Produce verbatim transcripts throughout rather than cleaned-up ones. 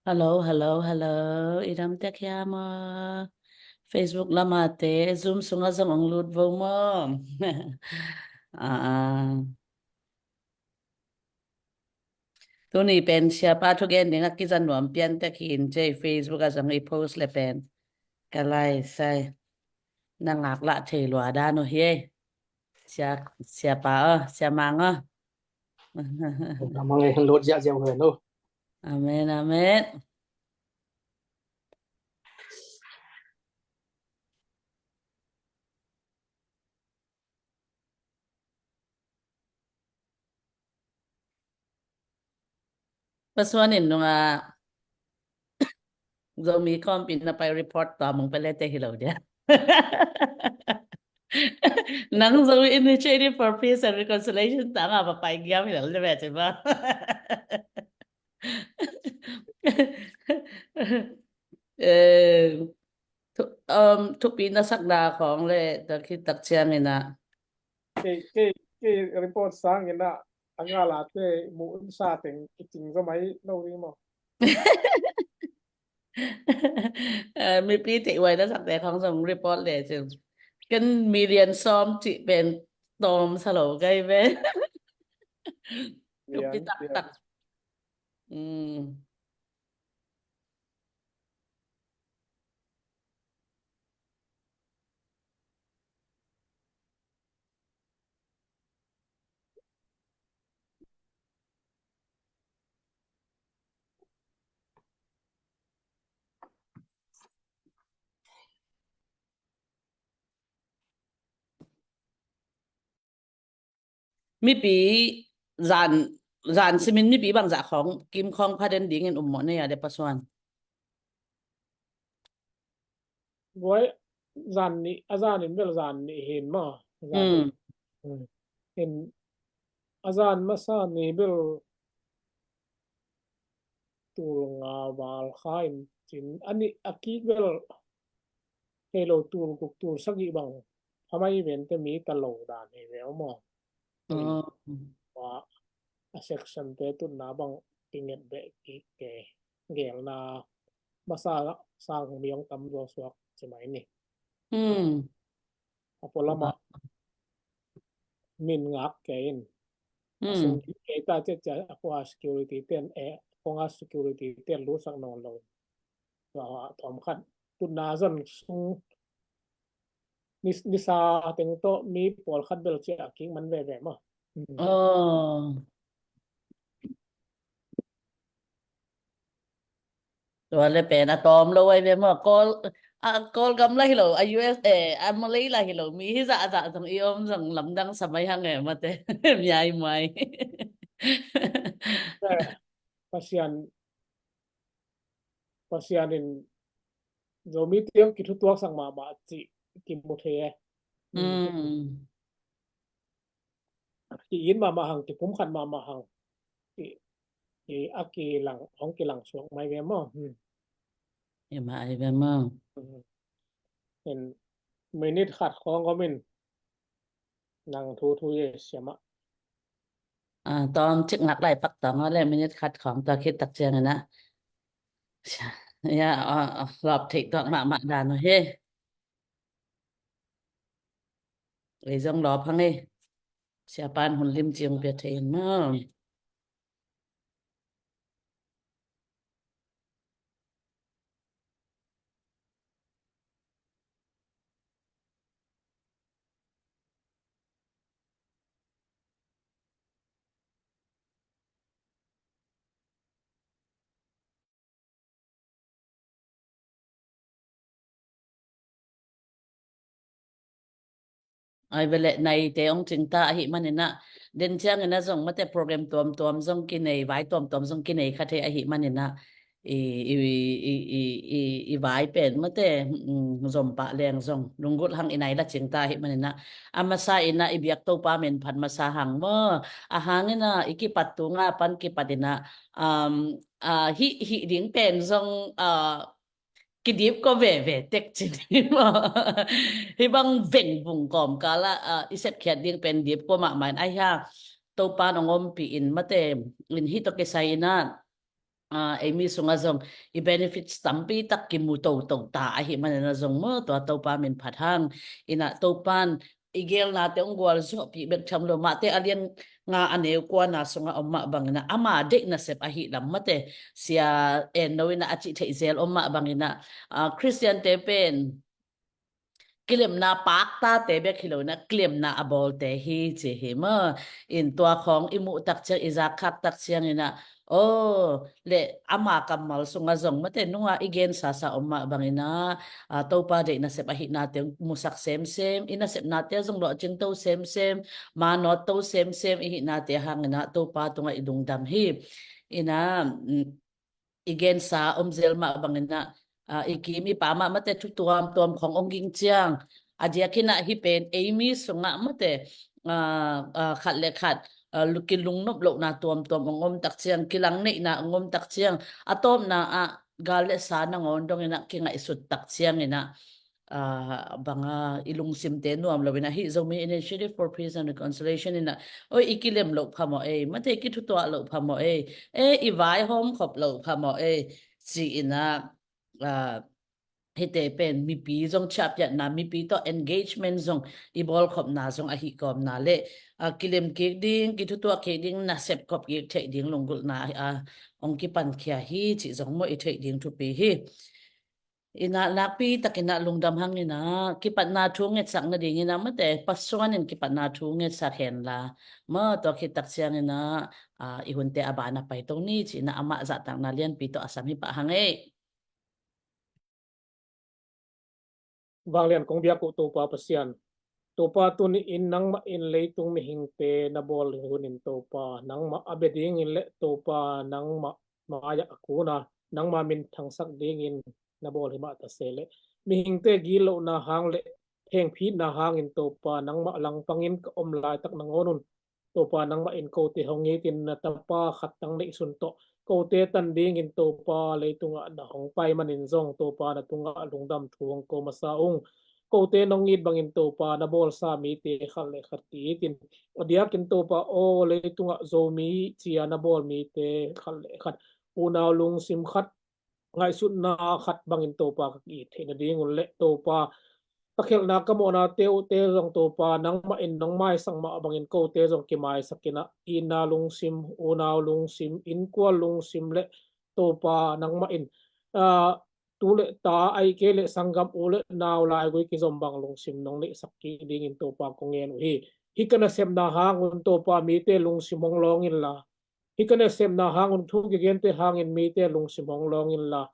Hello, hello, hello. I dam tek hiam aw? Facebook lamate, Zoom sungah zong ong lut vo maw? Ah, ah. Tuni pen siapa thugen dingah kiza nuam pian tek hi in, cei Facebook ah zong i post le pen ka lai sai. Na ngak lah thei lua dan uh hi ei. Sia, siapa aw, siamang aw. Amang ei, lut ziahziah uh hen uh. Amen, amen. Pasuan in nunga Zomi kawmpi na pai report tua mong pele te hi lo dia. Nang Zomi Initiative for Peace and Reconciliation tanga pa pai giam hi lo le ve te ba. Eh, thu, um, thupi na sakna khong le tak hi tak ciang ina. Kei, kei, kei report sang ina a nga la te mu un sa teng i ting zo mai lo ri mo. Eh, mipi te wai na sak te khong zong report le cin. Kan million som ci pen tom sa lo gai ve. Thupi tak tak. Mm. Mipi zan, zan simin mipi bangzah khong kim khong pha den dingin um mawh nei a de pasuan. Guai zan nih, a zan in bel zan nih hin maw. Zan nih. Mm. Mm. Hin a zan masa ni bel tul nga val kha in cin a nih a kik bel hei lo tul guk tul sagih bang phamai vente mi ta lo dan hi ve maw. Tul a, a section te tutna bang kinget beh kik ke gelna masa sang hong mi hong tam zo suak ci mai ni. Hmm. A pualamah min ngak kei in. A sung kei ta ciatcia a kua security ten, eh, a konga security ten lusak nawn lo. Tua a tuam khat tutna zon sung ni, nisa teng tawh mi pawlkhat bel cia a kik man veve maw. Hmm. Oh. Tua le pen a tawm lo ai ve maw. Kawl, a Kawl gam la hi lo, a U S A, a Malay la hi lo, mi hi zahzah zong i om zong lamdang sa mai hang e mate. Miai mai. Pasian, Pasian in Zomi tiang kithutuak sang mahmah cih kimu thei e. Mm. Ki-it mahmah hang, kipumkhat mahmah hang. Ki, ki, a kilang, hong kilang suak mai ve maw. Hmm. Ima ai ve maw. Hmm. In minute khat khong om in nang thu thu ye siamah. Ah, tawm cik ngak lai pak tawng le minute khat khong tua khit tak ciang ina. Ya, ah, ah, lawp theih tuak mahmah dan uh hi. Ei zong lawp hang ei. Siapan hun lim ciang pia thei in maw. Ai ve le, naite ong cingta ahih maninah, den cianginah zong mate program tuamtuam zong kinei, vai tuamtuam zong kinei kha thei ahih maninah, i, i, i vai pen mate, um, zom pah leng zong lunggulh hang i nai la cingta ahih maninah, a masa inah i biak Topa min phat masa hang maw, a hanginah i kipat tunga pan kipat inah, um, a, hih, hih ding pen zong, a, kidip ko veve tek cin hi maw. Hih bang veng vung kawmkal ah, a, i sepkhiat ding pen dip ko mahmah in ahi hang Topa nong ompih in mate in hih tawh kisai inah, ah, ei mi sungah zong i benefits tampi tak kimu toto ta ahih manin ah zong maw, tua Topa min phat hang. Inah Topan i gelnate hong gualzawhpih bek tham lo, Mate a lian nga a neu kuana sungah om mah bangin ah ama deih nasep ahih lam mate, Sia En Lo inah a cih theih zel om mah bangin ah, ah, Khristiante pen kilemna paktate bek hi lo inah kilemna a bawlte hi ci hi maw. In tua khawng i muh tak ciang, i zak khak tak ciang inah, aw, le ama kammal sungah zong mate nunga i gensasa om mah bangin ah, ah, Topa deih nasep ahihnate musak semsem, i nasepnate zong lawhcingto semsem, manawtto semsem ihihnate hangin ah Topa tungah i lungdam hi. Inah, mm, i gensa om zel mah bangin ah, ah, i kim i pam ah mate thu tuamtuam khawng hong ging ciang, a diakin ah hih pen ei mi sungah mate, ah, ah, khat le khat, ah, lu-, kilungnop lohna tuamtuam hong om tak ciang, kilangneihna hong om tak ciang, a tawpna ah gal le sa nangawn dongin ah kingaihsut tak ciangin ah, ah, banga i lungsimte nuam lo inah hih Zomi Initiative for Peace and Reconciliation inah, oi, i kilem loh phamawh ei, mate kithutuah loh phamawh ei, e, i vaihawm khop loh phamawh ei, ci inah, ah, hihte pen mipi zong chiahpiatna, mipi tawh engagement zong i bawlkhopna zong ahi kawmna le, ah, kilem kik ding, kithutuah kik ding, nasep khop kik theih ding lunggulhna ah hong kipankhia hi cih zong maw i theih ding thupi hi. Inah nakpi takin ah lungdam hang inah kipatna thu ngetsak nadingin ah mate pasuan in kipatna thu ngetsak henla, maw, tua khit tak ciangin ah, ah, i hunte a ban ah paito ni ci inah amah zahtakna lianpi tawh a sam hi pah hang ei. Vanglian kong biak uh Topa Pasian, Topa tuni-in nangmah in leitung mihingte na bawl hunin Topa nangmah a bia dingin le Topa nangmah mai-ah a kuna nangma min thangsak dingin na bawl hi mah ta se le, mihingte gillohna hang le thengphitna hangin Topa nangmah langpangin ka om laitak nangawn un Topa nangmah in kote hong itin na tapa khat tang neihsun tawh kote tan dingin Topa leitungah na hong pai manin zong Topa na tungah lungdam thu hong ko masa ung. Kote nong it bangin Topa na bawlsa mite khat le khat ki-itin a diakin Topa aw leitungah Zomi cia na bawl mite khat le khat unau lungsim khat ngaihsutna khat bangin Topa ka ki-it theih nadingun le Topa ka khelhna ka mawhna te uhte zong Topa nangmah in nong maisak mah bangin kote zong kimaisak inah itna lungsim, unau lungsim, innkuan lungsim le Topa nangmah in, ah, tu le ta ahih kei le sanggam u le nau laigui kizom bang lungsim nong neihsak kik dingin Topa kong ngen uh hi. Hih ka nasepna hangun Topa mite lungsim hong lawng inla, hih ka nasepna hangun thu kigente hangin mite lungsim hong lawng inla,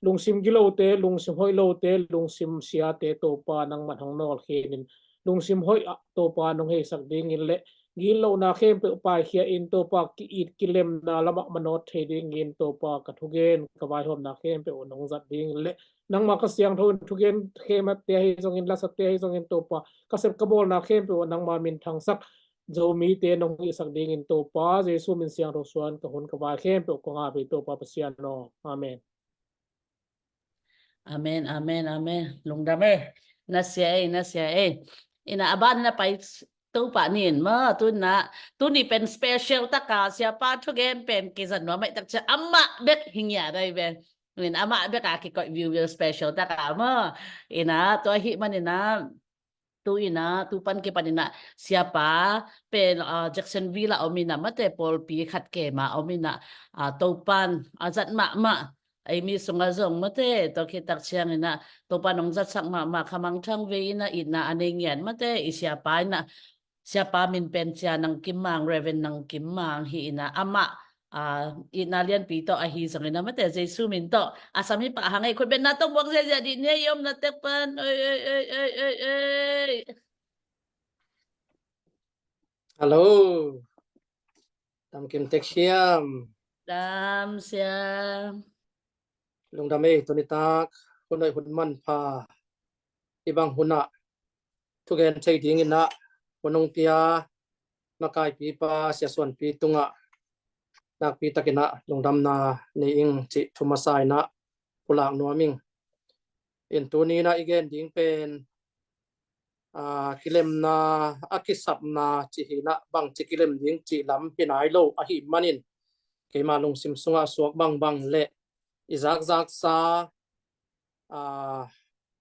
lungsim gilote, lungsim hoih lote, lungsim siate Topa nangman hong nawlkhin in lungsim hoih ah Topa nong heisak dingin le gitlohna khempeuh paikhia in Topa ki-it kilemna lamah manawt thei dingin Topa ka thugen ka vaihawmna khempeuh nong zat dingin le nangma ka siangtho in thugen khemte ahi zongin lasate ahi zongin Topa ka sep ka bawlna khempeuh nangma min thangsak Zomite nong hihsak dingin Topa Jesu min siangtho suan ka hun ka vai khempeuh kong ap hi Topa Pasian aw. Amen. Amen, amen, amen. Lungdam e. Na sia e, na sia e. Ina a ban na pai Topa nin ma, tuna, tuni pen special taka siapa thugen pen kizan nuam mai tak cia amah bek hi ngiat ai ve. Min amah bek a kikoih viu viu special taka ma. Ina tua hi man ina tu ina, tu pan kipan ina siapa pen, ah, Jacksonville a om ina mate pawlpi khat kema om ina, ah, Topan a zat mahmah ei mi sunga zong mate, tua khit tak ciang ina Topa nong zatsak mahmah khamang thang ve ina itna a nei ngiat mate i siapa ina, siapa min pen cia Nang Kim Mang, Reverend Nang Kim Mang hi ina amah, ah, itna lianpi tawh ahi zong ina mate Jesu min tawh a sam hi pah hang ei. Khut betna tawh muak ziazia dih ni ei om na tek pan. Oi, oi, oi, oi, oi, oi. Hello. Dam kim tek hiam? Dam siam. Lungdam ei, tuni tak hun hoih hun manpha i bang hunah thugen thei ding ina hun hong pia makaipipa Sia Suanpi tungah nakpi tak ina lungdamna nei ing cih thu masa ina pulak nuam ing. In tuni ina i gen ding pen, ah, kilemna, a kisapna cih hi ina bangci kilem ding cih lam hi nai lo ahih manin keima lungsim sungah suak bangbang le i zakzaksa, aa,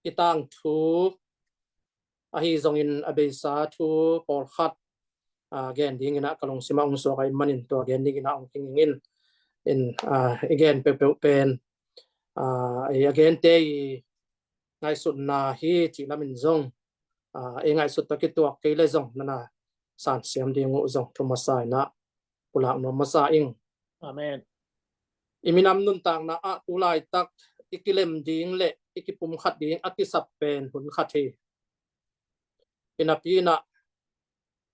i tangthu ahi zongin a beisa thu pawlkhat, aa, gen dinginah ka lungsimah hong suak ahih manin tua gen dinginah hong kinging in, in, aa, i gen peuhpeuh pen, aa, i a gente i ngaihsutna hi cih lamin zong, aa, i ngaihsut tawh kituak kei le zong nana sansiam ding uh zong thu masa inah pulak nuam masa ing. Amen. I minam nuntakna ah tu laitak i kilem ding le i kipumkhat ding a kisap pen hun khat hi. Hi napi inah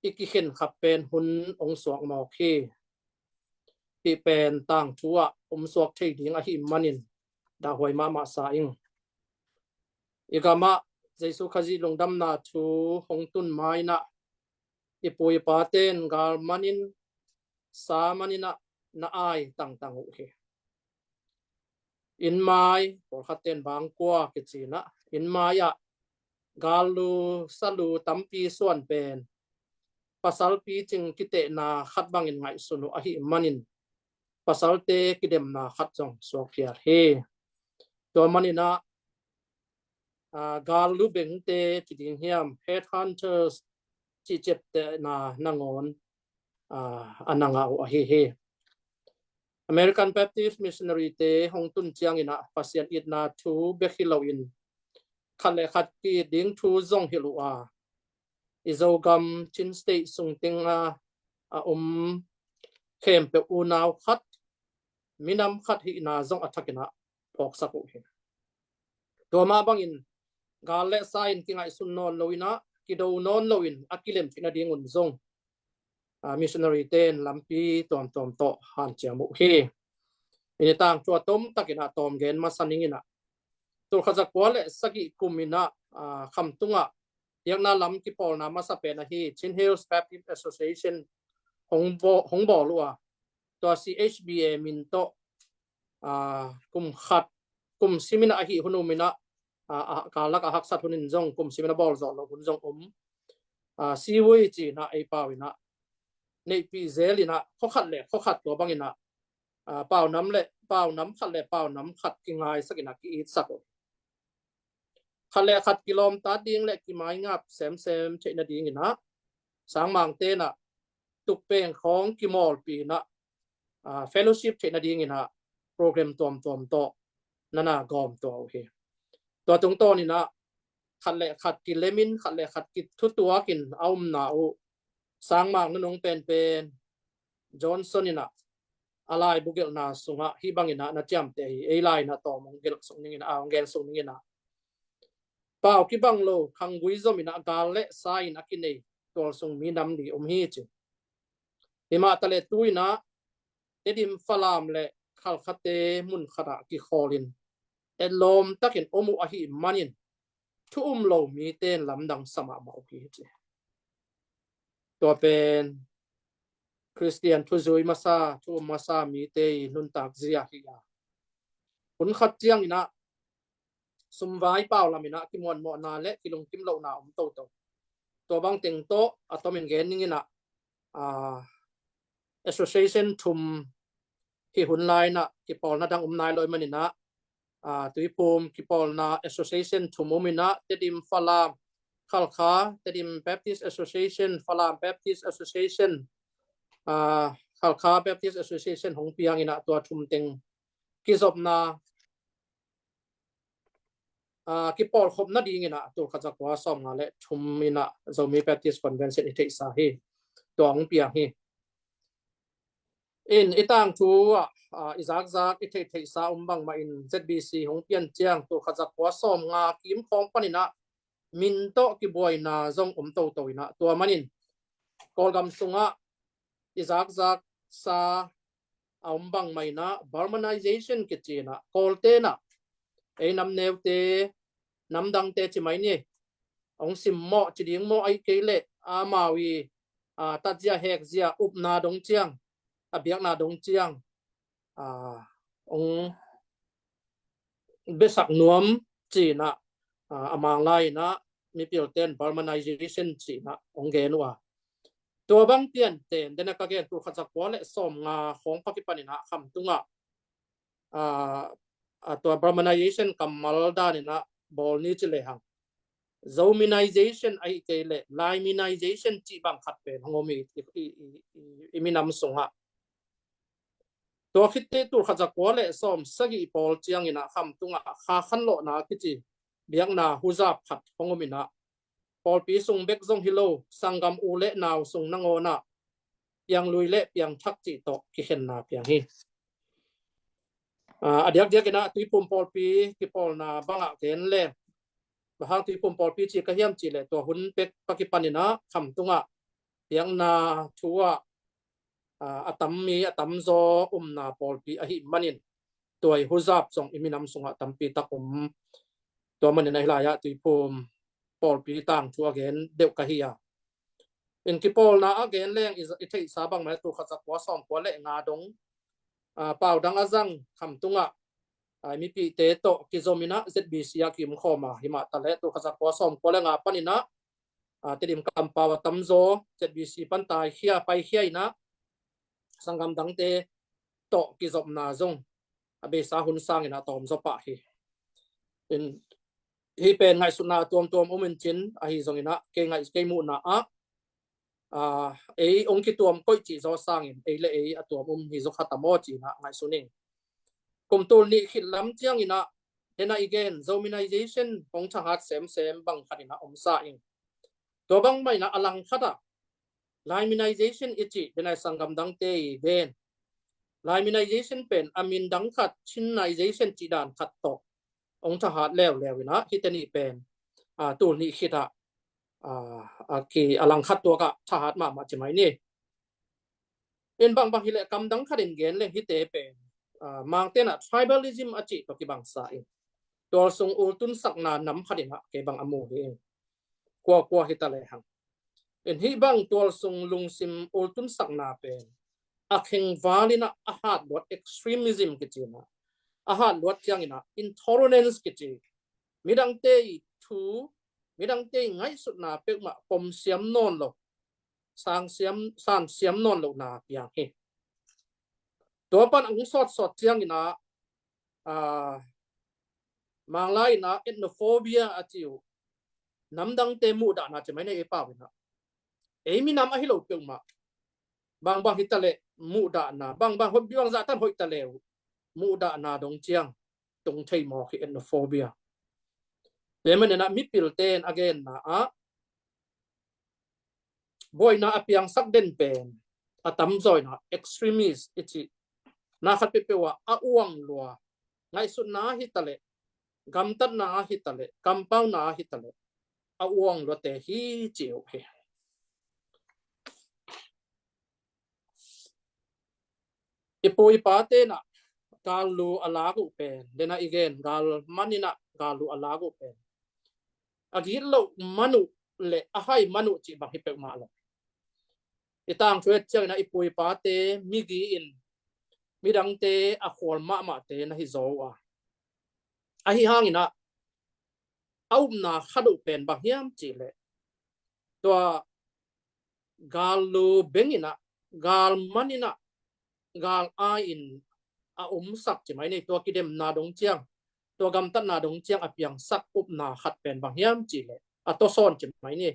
i kikhenkhap pen hun hong suak mawk hi. Hih pen tangthu ah om suak thei ding ahih manin dahhuai mahmah sa ing. I gamah Jesu Khazih lungdamna thu hong tun ma inah i pu i paten gal manin sa maninah na ai tangtang uh hi. Innmai, pawlkhat ten bangkua kici inah, innmai ah gallu salu tampi suan pen pasal picing kitehna khat bangin ngaihsun uh ahih manin pasalte kidemna khat zong suak phial hi. Tua maninah, aa, gallu bengte ci ding hiam, headhunters cih ciaptehna nangawn, aa, a na ngah uh ahi hi. American Baptist Missionary te hong tun cianginah Pasian itna thu bek hi loin khat le khat ki-it ding thu zong hilh uh a, i Zogam Chin State sung tenga a om khempeuh unau khat, minam khat hihna zong a thakinah phawksak uh hi. Tua mah bangin gal le sa in kingaihsun nawn loinah kido nawn loin a kilem theih nadingun zong, aa, missionary ten lampi tuamtuam tawh hanciam uh hi. Ini tangthu a tomtakinah tawm gen masa ninginah, tulkhat zakua le sagih kuminah, aa, Khamtungah biakna lam kipawlna masa pen ahi Chin Hills Baptist Association hong bawl, hong bawl uh a, tua C H B A min tawh, aa, kum khat, kum siminah ahi hun uminah, aa, a, kalak a haksat hunin zong kum siminah bawl zawh loh hun zong om. Aa, Siwui cinah ei pau inah neihpih zel inah khuakhat le khuakhat tua banginah, aa, paunam le paunam khat le paunam khat kingaisak inah ki-itsak uh. Khat le khat kilawmtat ding le kimaingap semsem theih nadinginah sangmang tenah tukpeng khawng kimawlpi inah, aa, fellowship theih nadinginah program tuamtuam tawh nana gawm tua uh hi. Tua tungtawninah khat le khat kilemin khat le khat kithutuakin a umna uh sangmang nunung penpen Johnson inah a laibu gelhna sungah hih banginah na ciamteh hi. Ei lai inah tawm hong gelh suk ninginah, a hong gen suk ninginah, pau kibang lo khanggui zominah gal le sa in a kinei tualsung minam li om hi ci. Himah taleh tu inah Tedim, Falam le Khalkhate mun khatah kikhawlin etlawm takin om uh ahih manin thu um lo miten lamdang sa mahmah uh hi ci. Tua pen Khristian thuzui masa, thu um masa mite i nuntak zia hi a, hun khat cianginah sumvai pau laminah kimuanmawhna le kilungkim lohna om toto. Tua bang teng tawh a tomin gen ninginah, aa, association thum hi hun lai inah kipawlna dang om nai lo ahih maninah, aa, Tuiphum kipawlna association thum om inah Tedim, Falam, Khalkha, Tedim Baptist Association, Falam Baptist Association, aa, Khalkha Baptist Association hong piang inah tua thum teng kizopna, aa, kipawlkhop nadinginah tulkhat zakua sawmnga le thum inah Zomi Baptist Convention i theihsa hi. Tua hong piang hi. In i tangthu ah, aa, i zakzak i theihtheihsa om bangmah in Z B C hong pian ciang tulkhat zakua sawmnga kim khawng paninah min tawh kibuaina zong om toto inah, tua manin Kawlgam sungah i zakzaksa a om bangmah inah Burmanization kici inah Kawlte inah ei namneute, namdangte ci mai ni, hong simmawh ci ding maw, ahih kei leh amau i, aa, tatzia hekzia upna dong ciang, a biakna dong ciang, aa, hong besak nuam ci inah, aa, a Mang lai inah mipilten Burmanization ci inah hong gen uh a, Tua bang pianten dena ka gen, tulkhat zakua le sawmnga khawng pakipan inah Khamtung ah, a, a tua Brahmanization kammal dan inah bawl ni ci lehang, Zominization ahi kei le Laiminization cih bang khat pen hong om i, i, i, i, i minam sungah. Tua khitte tulkhat zakua le sawmsagih pawl ciang inah Khamtung ah Kha Khanlawhna kici biakna huzap khat hong om inah, pawlpi sung bek zong hi lo, sanggam u le nau sung nangawn ah pianglui le piangthak cih tawh kikhenna piang hi. A, a diakdiak inah Tuiphum pawlpi kipawlna bangah gen le, bang hang Tuiphum pawlpi ci ka hiam cih le, tua hun pek pakipan inah Khamtung ah biakna thu ah, a, a tam mi, a tam zaw umna pawlpi ahih manin, tua i huzap zong i minam sungah tampi tak om. Tua manin ahi lai-ah Tuiphum pawlpi tangthu a gen deuh ka hi a. In kipawlna a gen leng i, i theihsa bang mah le tulkhat zakua sawmkua le nga dong, a, pau dang a zang Khamtung ah, a, mipihte tawh kizom inah Z B C ah kium khawm a, himah ta le tulkhat zakua sawmkua le nga pan inah, a, Tedim kampau a tam zaw Z B C pan taikhia, paikhia inah sanggam dangte tawh kizopna zong a beisa hun sang inah tawm zaw pah hi. In, hih pen ngaihsutna a tuamtuam om in cin, ahi zong inah kei ngaih, kei muhna ah, a, ei hong kituam koih cih zaw sangin ei le ei a tuam om hi zaw khat a maw ci inah ngaihsun ing. Kum tul nih khit lam ciang inah dena i gen Zominization hong thahat semsem bang khat inah om sa ing. Tua bang mah inah a langkhat ah Laiminization i cih, dena i sanggam dangte i gen Laiminization pen a min dang khat, Chinization cih dan khat tawh hong thahat leuleu inah hihte nih pen, a, tul nih khit ah, a, a ki, a langkhat tuak ah thahat mahmah ci mai ni. In bangbang hi leh kam dang khat in gen leng hihte pen, a, Mangte inah tribalism a cih tawh kibang sa in, tualsung ultunsakna nam khat inah kei bang a mu hi ing. Kuakua hi ta lehang. In hih bang tualsung lungsim ultunsakna pen a khengval inah a hatluat, extremism kici inah, a hatluat ciang inah intolerance kici, midangte i thu, midangte i ngaihsutna peuhmah pomsiam nawn lo, sangsiam, sansiam nawn lohna piang hi. Tua pan a hong sawtsawt ciang inah, a, Manglai inah ethnophobia a ci uh, namdangte muhdahna ci mai ni, ei pau inah. Ei minam ahi lo peuhmah, bangbang hi ta leh muhdahna, bangbang hoih, bangzah tan hoih ta le uh muhdahna dong ciang tung thei mawk hi, ethnophobia. Tua manin ah mipilte in a genna ah buaina a piangsak den pen a tam zaw inah extremist i cih, na khat peuhpeuh ah a uang lua, ngaihsutna hi ta leh, gamtatna hi ta leh, kampauna hi ta leh, a uang luate hi ci uh hi. I pu i pate inah gallu a lak uh pen, dena i gen galman inah gallu a lak uh pen a gitloh man uh le a hai man uh cih bang hi peuhmah lo. I tangthu et ciang inah i pu i pate migi in midangte a khual mahmahte na hi zaw uh a, ahi hang inah a upna khat uh pen bang hiam cih leh, tua gallu beng inah, galman inah, gal ai in a omsak ci mai ni, tua kidemna dong ciang, tua gamtatna dong ciang a piangsak upna khat pen bang hiam cih leh, a tawsawn ci mai ni.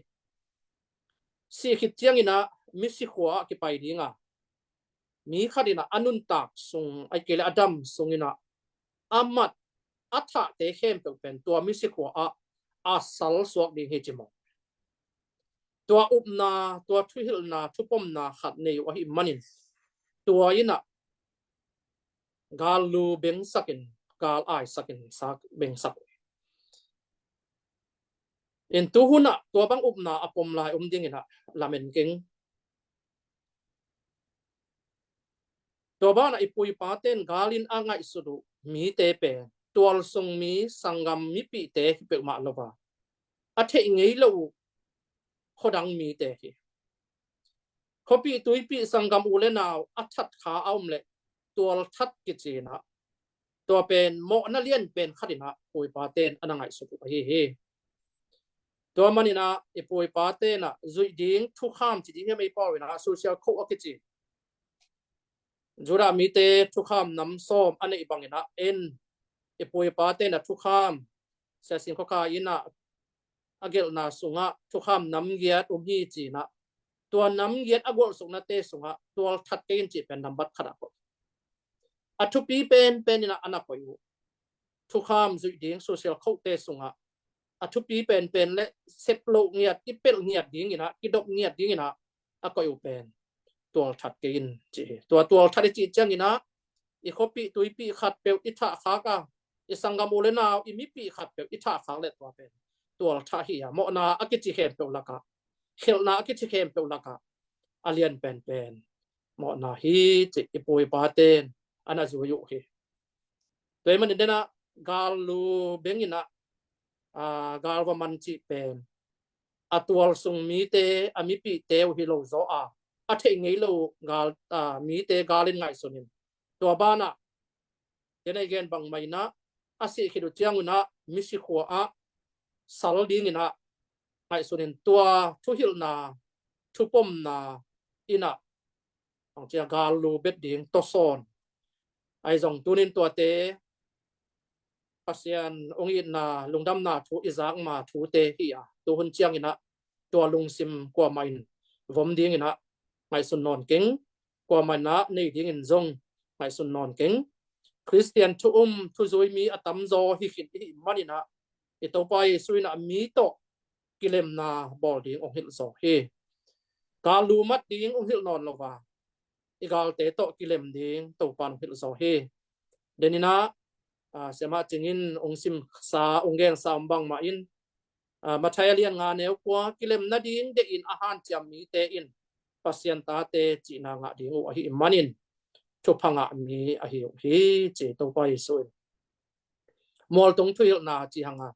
Sih khit ciang inah misi khua ah kipai ding a, mi khat inah a nuntak sung, ahih kei leh a dam sung inah a mat, a thahte khempeuh pen tua misi khua ah a salsuak ding hi ci maw. Tua upna, tua thuhilhna, thupomna khat nei uh ahih manin, tua inah gallu bengsak in, gal aisak in, sak, bengsak uh. In tu hun ah tua bang upna a pom lai om ding inah lamen keng. Tua banah i pu i pate in gal in a ngaihsut uh mite pen tualsung mi, sanggam mipihte hi peuhmah lo a, a theih ngei lo uh khuadang mite hi. Khuapih tuipih sanggam u le nau a that kha a om leh tual that kici inah, tua pen mawhna lian pen khat inah pu i pate in a na ngaihsut uh ahi hi. Tua maninah i pu i pate inah zuih ding thukham ci ding hiam ei pau inah social code a kici, Judah mite thukham nam sawm a neih banginah en, i pu i pate inah thukham, Sia Sing Khua Khai inah a gelhna sungah thukham nam giat um hi cinah, tua nam giat a gualsuknate sungah tualthat kei in cih pen nambat khatah koih. A thupi penpen inah a na koih uh thukham zuih ding social code te sungah a thupi penpen le sep loh ngiat, kipelh ngiat dinginah, kidop ngiat dinginah a koih uh pen tualthat kei in ci hi. Tua tualthat i cih cianginah i khuapih tuipih khatpeuh i thahkhak a, i sanggam u le nau, i mipih khatpeuh i thahkhak le tua pen tualthah hi a, mawhna a kici khempeuh lakah, khelhna a kici khempeuh lakah a lian penpen mawhna hi ci i pu i paten a na zui uh hi. Tua ahih manin denah gallu benginah, aa, galva man cih pen a tualsung mite, a mipihte uh hi lo zaw a, a theih ngei lo gal, aa, mite galin ngaihsunin, tua banah denah i gen bangmah inah a sih khit uh ciangunah misi khua ah sal dinginah ngaihsunin, tua thuhilhna, thupomna inah bangcia gallu bet ding tawsawn. Ahi zong tunin tuate Pasian hong itna, lungdamna thu i zakma thute hi a, tuhun cianginah tua lungsim kuamah in vom dinginah ngaihsun nawn keng, kuamah inah nei dingin zong ngaihsun nawn keng. Khristian thu um, thuzui mi a tamzaw hi khin i hih maninah i Topa Jesu inah mi tawh kilemna bawl ding hong hilh zaw hi. Gallu mat ding hong hilh nawn lo a, i galte tawh kilem ding Topa in hong hilh zaw hi. Deninah, aa, siamah cingin hong simsa, hong gensa om bangmah in, aa, Matthai a lian nga neu kua, kilem nading deihin a hanciam mite in Pasian tate cihna ngah ding uh ahih manin thupha ngah mi ahi uh hi ci Topa Jesu in. Mualtung thuhilhna ci hanga,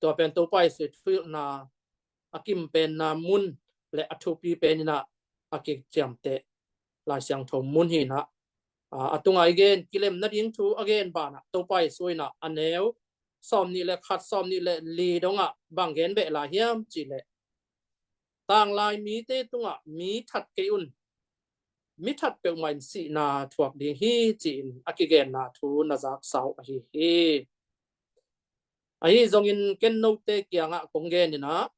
tua pen Topa Jesu thuhilhna a kimpenna mun le a thupi peninah a kiciamteh Lai Siangtho mun hinah, aa, a tungah i gen kilem nading thu a gen banah Topa Jesu inah a neu sawm nih le khat, sawm nih le li dongah bang gen beh lai hiam cihleh, tanglai mite tungah mi that kei un, mi that peuhmah in sihna thuak ding hi ci-in a kigenna thu na zaksa uh ahi hi. Ahi zongin ken note kiangah kong geninah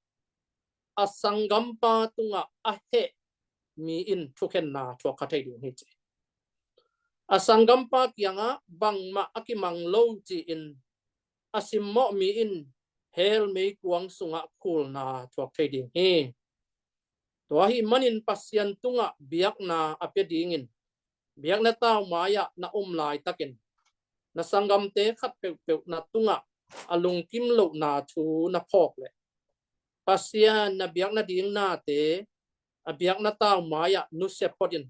a sanggampa tungah a heh mi in thukhenna thuak kha thei ding hi ci. A sanggampa kiangah bangmah a kimang lo ci-in a simmawh mi in hell meikuang sungah khulna thuak thei ding hi. Tua ahih manin Pasian tungah biakna a pia dingin biakna taumai-ah na om laitakin na sanggamte khat peuhpeuh na tungah a lungkim lohna thu na phawk leh, Pasian na biak nading nate a biakna taumai-ah nusia phot in,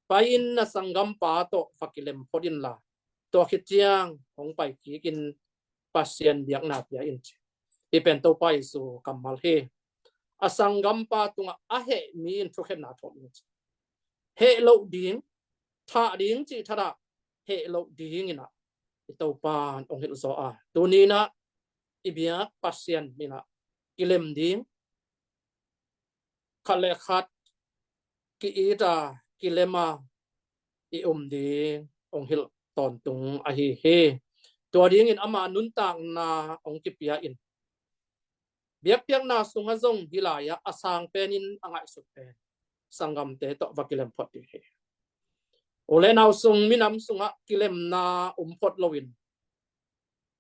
pai-in na sanggampa tawh va kilem phot inla, tua khit ciang hong pai kikin Pasian biakna pia in ci. Hih pen Topa Jesu kammal hi. A sanggampa tungah a heh mi in thukhenna thuak in ci. Heh loh ding, thah ding cih thadah heh loh dinginah i Topa in hong hilh zaw a, tuninah i biak Pasian inah kilem ding, khat le khat ki-it a, kilem a i um ding hong hilh tawntung ahi hi. Tua dingin ama nuntakna hong kipia in biakpiakna sungah zong hih lai-ah a sang penin a ngaihsut pen sanggamte tawh va kilem phot ding hi. U le nau sung, minam sungah kilemna um phot loin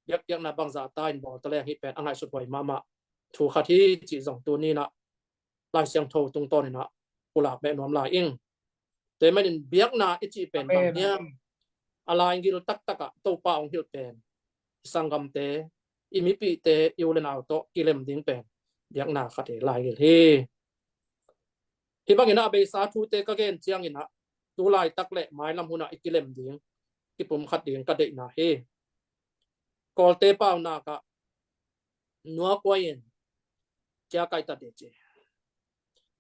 biakpiakna bangzah ta in bawl ta leng hih pen a ngaihsut huai mahmah thu khat hi cih zong tuninah Lai Siangtho tungtawninah pulak beh nuam lai ing. Tua ahih manin biakna i cih pen bang hiam? A laigil taktakah Topa hong hilh pen i sanggamte, i mipihte, i u le nau tawh kilem ding pen biakna khat hi, laigil hi. Hih banginah a beisa thute ka gen cianginah tu laitak le mailam hunah i kilem ding, kipumkhat ding ka deihna hi. Kawlte paunak ah nuak huai in cia kaihtat dih ci.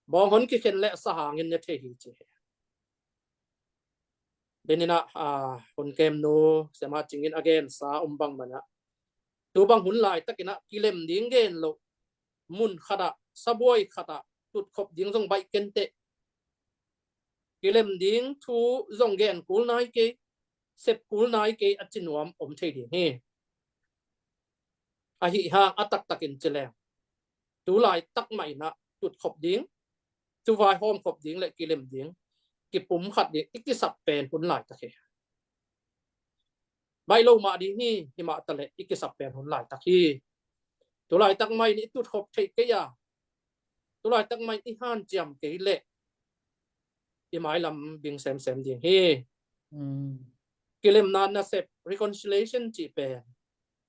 Bawng hon kikhen le sahangin ne thei hi ci. Deninah, aa, hun kemnu siamah cingin a gensa om bang manah tu bang hun laitakinah kilem ding gen loh mun khatah, sabuai khatah tutkhop ding zong baih kenteh, kilem ding thu zong gen kul nai kei, sep kul nai kei a ci nuam om thei ding hi. Ahi hang a taktakin ci leng, tu laitak mah in ah tutkhop ding, tu vaihawm khop ding le kilem ding, kipum khat ding i kisap pen hun laitak hi. Baih lo mah ding hi, himah taleh i kisap pen hun laitak hi. Tu laitak mah in i tutkhop theih kei a, tu laitak mah in i hanciam kei leh i mailam bing semsem ding hi. Kilemna nasep, reconciliation cih pen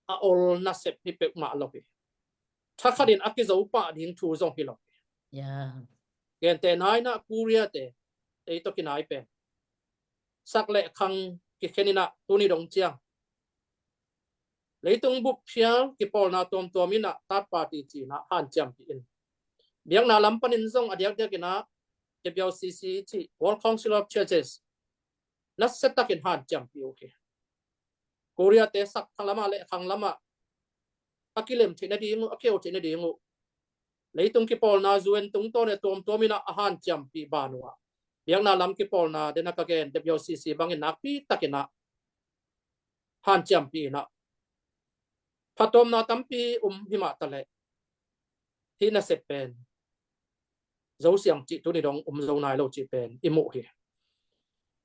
a ol nasep hi peuhmah lo hi. Thakhatin a kizo pah ding thu zong hi lo hi. Gente naina Korea te, ei tawh kinai pen, sak le khang kikhen in ah tuni dong ciang leitung bup phial kipawlna tuamtuam in ah third party ci in ah hanciampih in, biakna lam panin zong a diakdiak in ah W C C cih, World Council of Churches, nasiatakin hanciampih uh hi. Korea te sak khang lamah le khang lamah a kilem theih nading uh, a keu theih nading uh, leitung kipawlna U N tungtawn a tuamtuam in ah a hanciampih ban uh ah, biakna lam kipawlna den a ka gen W C C bangin nakpi takin ah hanciampih in ah, phattuamna tampi um himah taleh hih nasep pen zo siang cih tuni dong um zo nai lo cih pen i muh hi.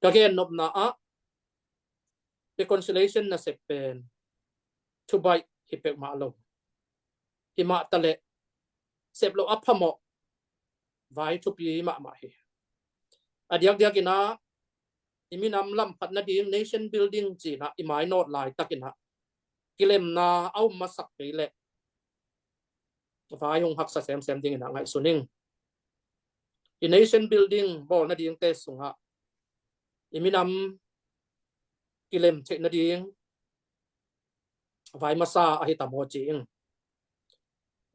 Ka gen nopna ah reconciliation nasep pen thubaih hi peuhmah lo. Himah taleh sep loh a phamawh vai thupi mahmah hi. A diakdiak in ah i minam lamphat nading, nation building ci in ah i mainawt laitakin ah kilemna a um masak kei leh vai hong haksa semsem dingin ah ngaihsun ing. I nation building bawl nadingte sungah i minam kilem theih nading vai masa ahi tam aw ci ing.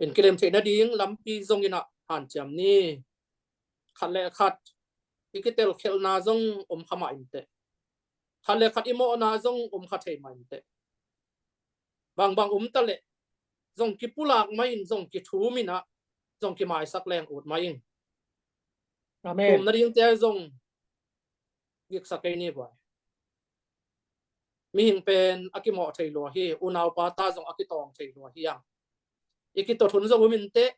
In kilem theih nading lampi zong in ah hanciam ni. Khat le khat i kitelkhelhna zong om kha mah inteh, khat le khat i mawhna zong om kha thei mah inteh, bangbang um taleh zong kipulak mah in, zong kithum in ah zong kimaisak leng ut mah ing. Thum nadingte zong giksa kei ni buai. Mihing pen a kimawh thei lua hi, unaupa ta zong a kitawng thei lua hi ang. I kitot hun zong um inteh,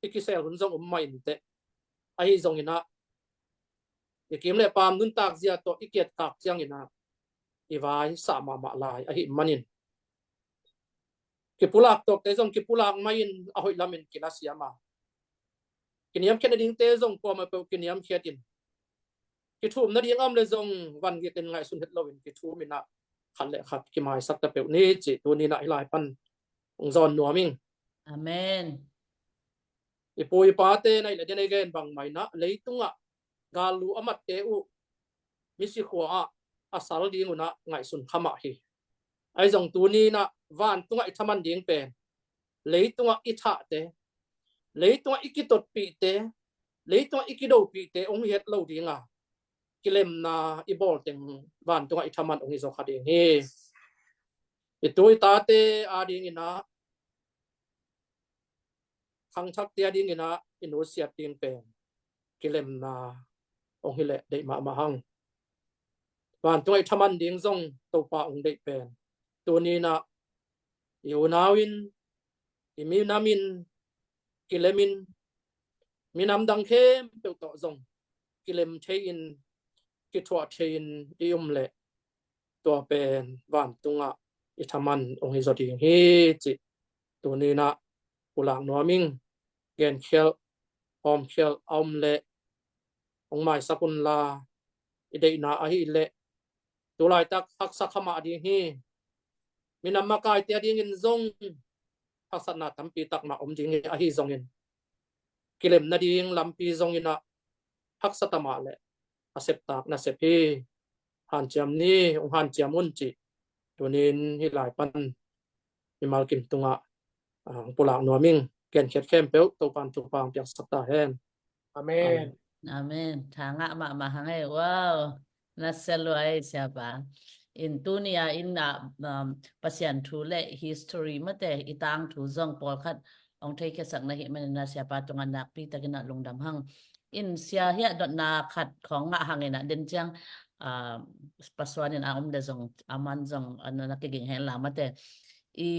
i kisel hun zong um mah inteh. Ahi zongin ah i kim le pam nuntak zia tawh i kiatkak ciangin ah i vai sah mahmah lai ahih manin kipulak tawkte zong kipulak mah in a hoih lamin kila siam a, kiniamkhiat nadingte zong kuamah peuh kiniamkhiat in, kithum nading a om le zong van gik in ngaihsun het loin kithum in ah khat le khat kimaisak ta peuh ni cih tuni in ah hih lai pan hong zawn nuam ing. Amen. I pu i pate na i le den a i gen bangmah in ah leitungah gallu a matte uh misi khua ah a sal ding un ah ngaihsun kha mah hi. Ahi zong tuni in ah vantungah i thaman ding pen leitungah i thahte, leitungah i kitotpihte, leitungah i kidopihte hong hi het lo ding a, kilemna i bawl teng vantungah i thaman hong hi zaw kha ding hi. I tu i tate adingin ah, khangthakte adingin ah i nusiat ding pen kilemna hong hi leh deih mahmah hang. Vantungah i thaman ding zong Topa hong deih pen tuni in ah i unau in, i minam in kilem in, minam dang khempeuh tawh zong kilem thei in, kithuah thei in i um leh tua pen vantungah i thaman hong hi zaw ding hi cih tuni in ah pulak nuam ing. Genkhialh, hawmkhialh a om leh hong maisak unla, i deihna ahih leh tu laitak haksa kha mah ding hi. Minam makaite adingin zong haksatna tampi tak mah om ding hi. Ahi zongin kilem nading lampi zongin ah haksa ta mah leh a septak nasep hi. Hanciam ni, hong hanciam un cih tunin hih lai pan mimal kim tungah, ah, hong pulak nuam ing. Genkhiat khempeuh Topan thupha hong piaksak ta hen. Amen. Amen. Tha ngah mahmah hang ei. Wow. Na sia lua ei, siapa. In tuni a in ah, um, Pasian thu le history mate i tangthu zong pawlkhat hong theikhiasak na hih manin ah siapa tungah nakpi takin ah lungdam hang. In sia hiah dotna khat khawng ngah hangin ah den ciang, ah, pasuan in a om le zong aman zong, ah, na, na kiging hen la mate. I,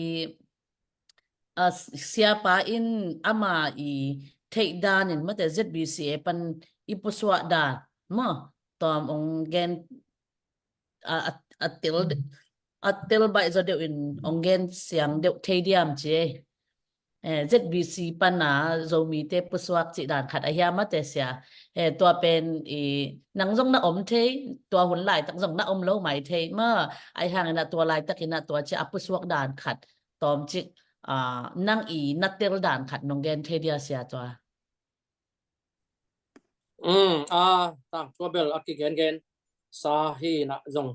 ah, siapa in ama i theih dan in mate Z B C A pan i pusuah dan maw, tawm hong gen, a, a, a tel, a tel baih zaw deuh in hong gen siang deuh thei diam ci ei. Eh, Z B C pan a Zomite pusuak cih dan khat a hiam mate sia. Eh, tua pen i nang zong na om thei, tua hun laitak zong na om lo mai thei maw. Ahi hangin ah tua laitakin ah tua ci a pusuak dan khat tawmcik, ah, nang i na tel dan khat nong gen thei dia sia tua. Um, a, tangthu a bel a kigengen sa hi na zong.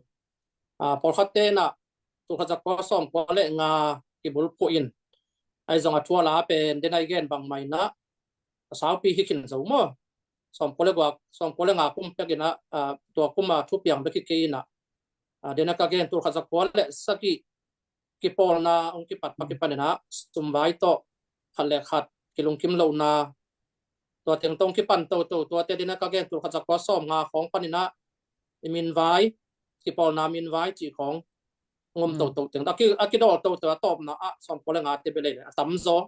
A, pawlkhatte na, tulkhat zakua sawmkua le nga kibulphuh in. Ahi zong a thu a la pen, den a i gen bang mai na, a saupi hi khin zo maw. Sawmkua le gua, sawmkua le nga kum pek in a, a, tua kum a thupiang bek hi kei in a. A, den a ka gen tulkhat zakua le sagih kipawlna hong kipat pak kipan in a, sumvai tawh khat le khat kilungkim lohna, tua teng tawh hong kipan toto, tuate den a ka gen tulkhat zakua sawmnga khawng pan in a, i minvai, kipawlna minvai cih khawng hong om toto teng. A ki, a kidawl toto a tawpna ah sawmkua le ngate bel ei le a tamzaw,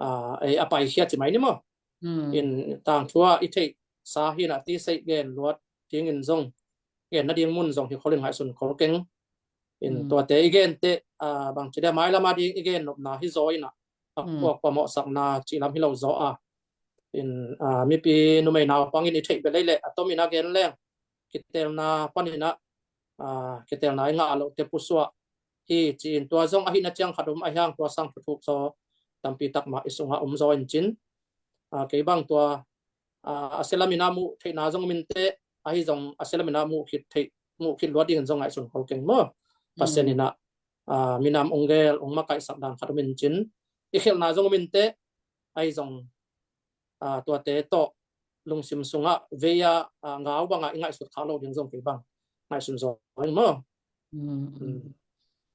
a, ei a paikhia ci mai ni maw. In tangthu a i theih sa hi na ti seih gen luat dingin zong, gen nading mun zong hi khol in ngaihsun khol keng. In tuate i gente, a, bangci dia mailam a ding i gen nopna hi zaw in a, a puak pamawhsakna cih lam hi lo zaw a. In, a, mipi numei naupang in i theih bel ei le a tom in a gen leng, kitelna pan in a, a, kitelna i ngah loh te pusuah hi ci in tua zong ahihna ciang khat om ahi hang tua sang thuthuk zaw tampi tak mah i sungah om zaw in cin. A, kei bang tua, a, a sia lam in a muh theihna zong om in teh, ahi zong a sia lam in a muh khit theih, muh khit luat dingin zong ngaihsun khol keng maw. Pasian in a, a, minam hong gel, hong makaihsak dan khat om in cin. I khelhna zong om in teh, ahi zong, a, tuate tawh lungsim sungah vei a, a, ngau bangah i ngaihsut khak loh ding zong kei bang ngaihsun zaw in maw.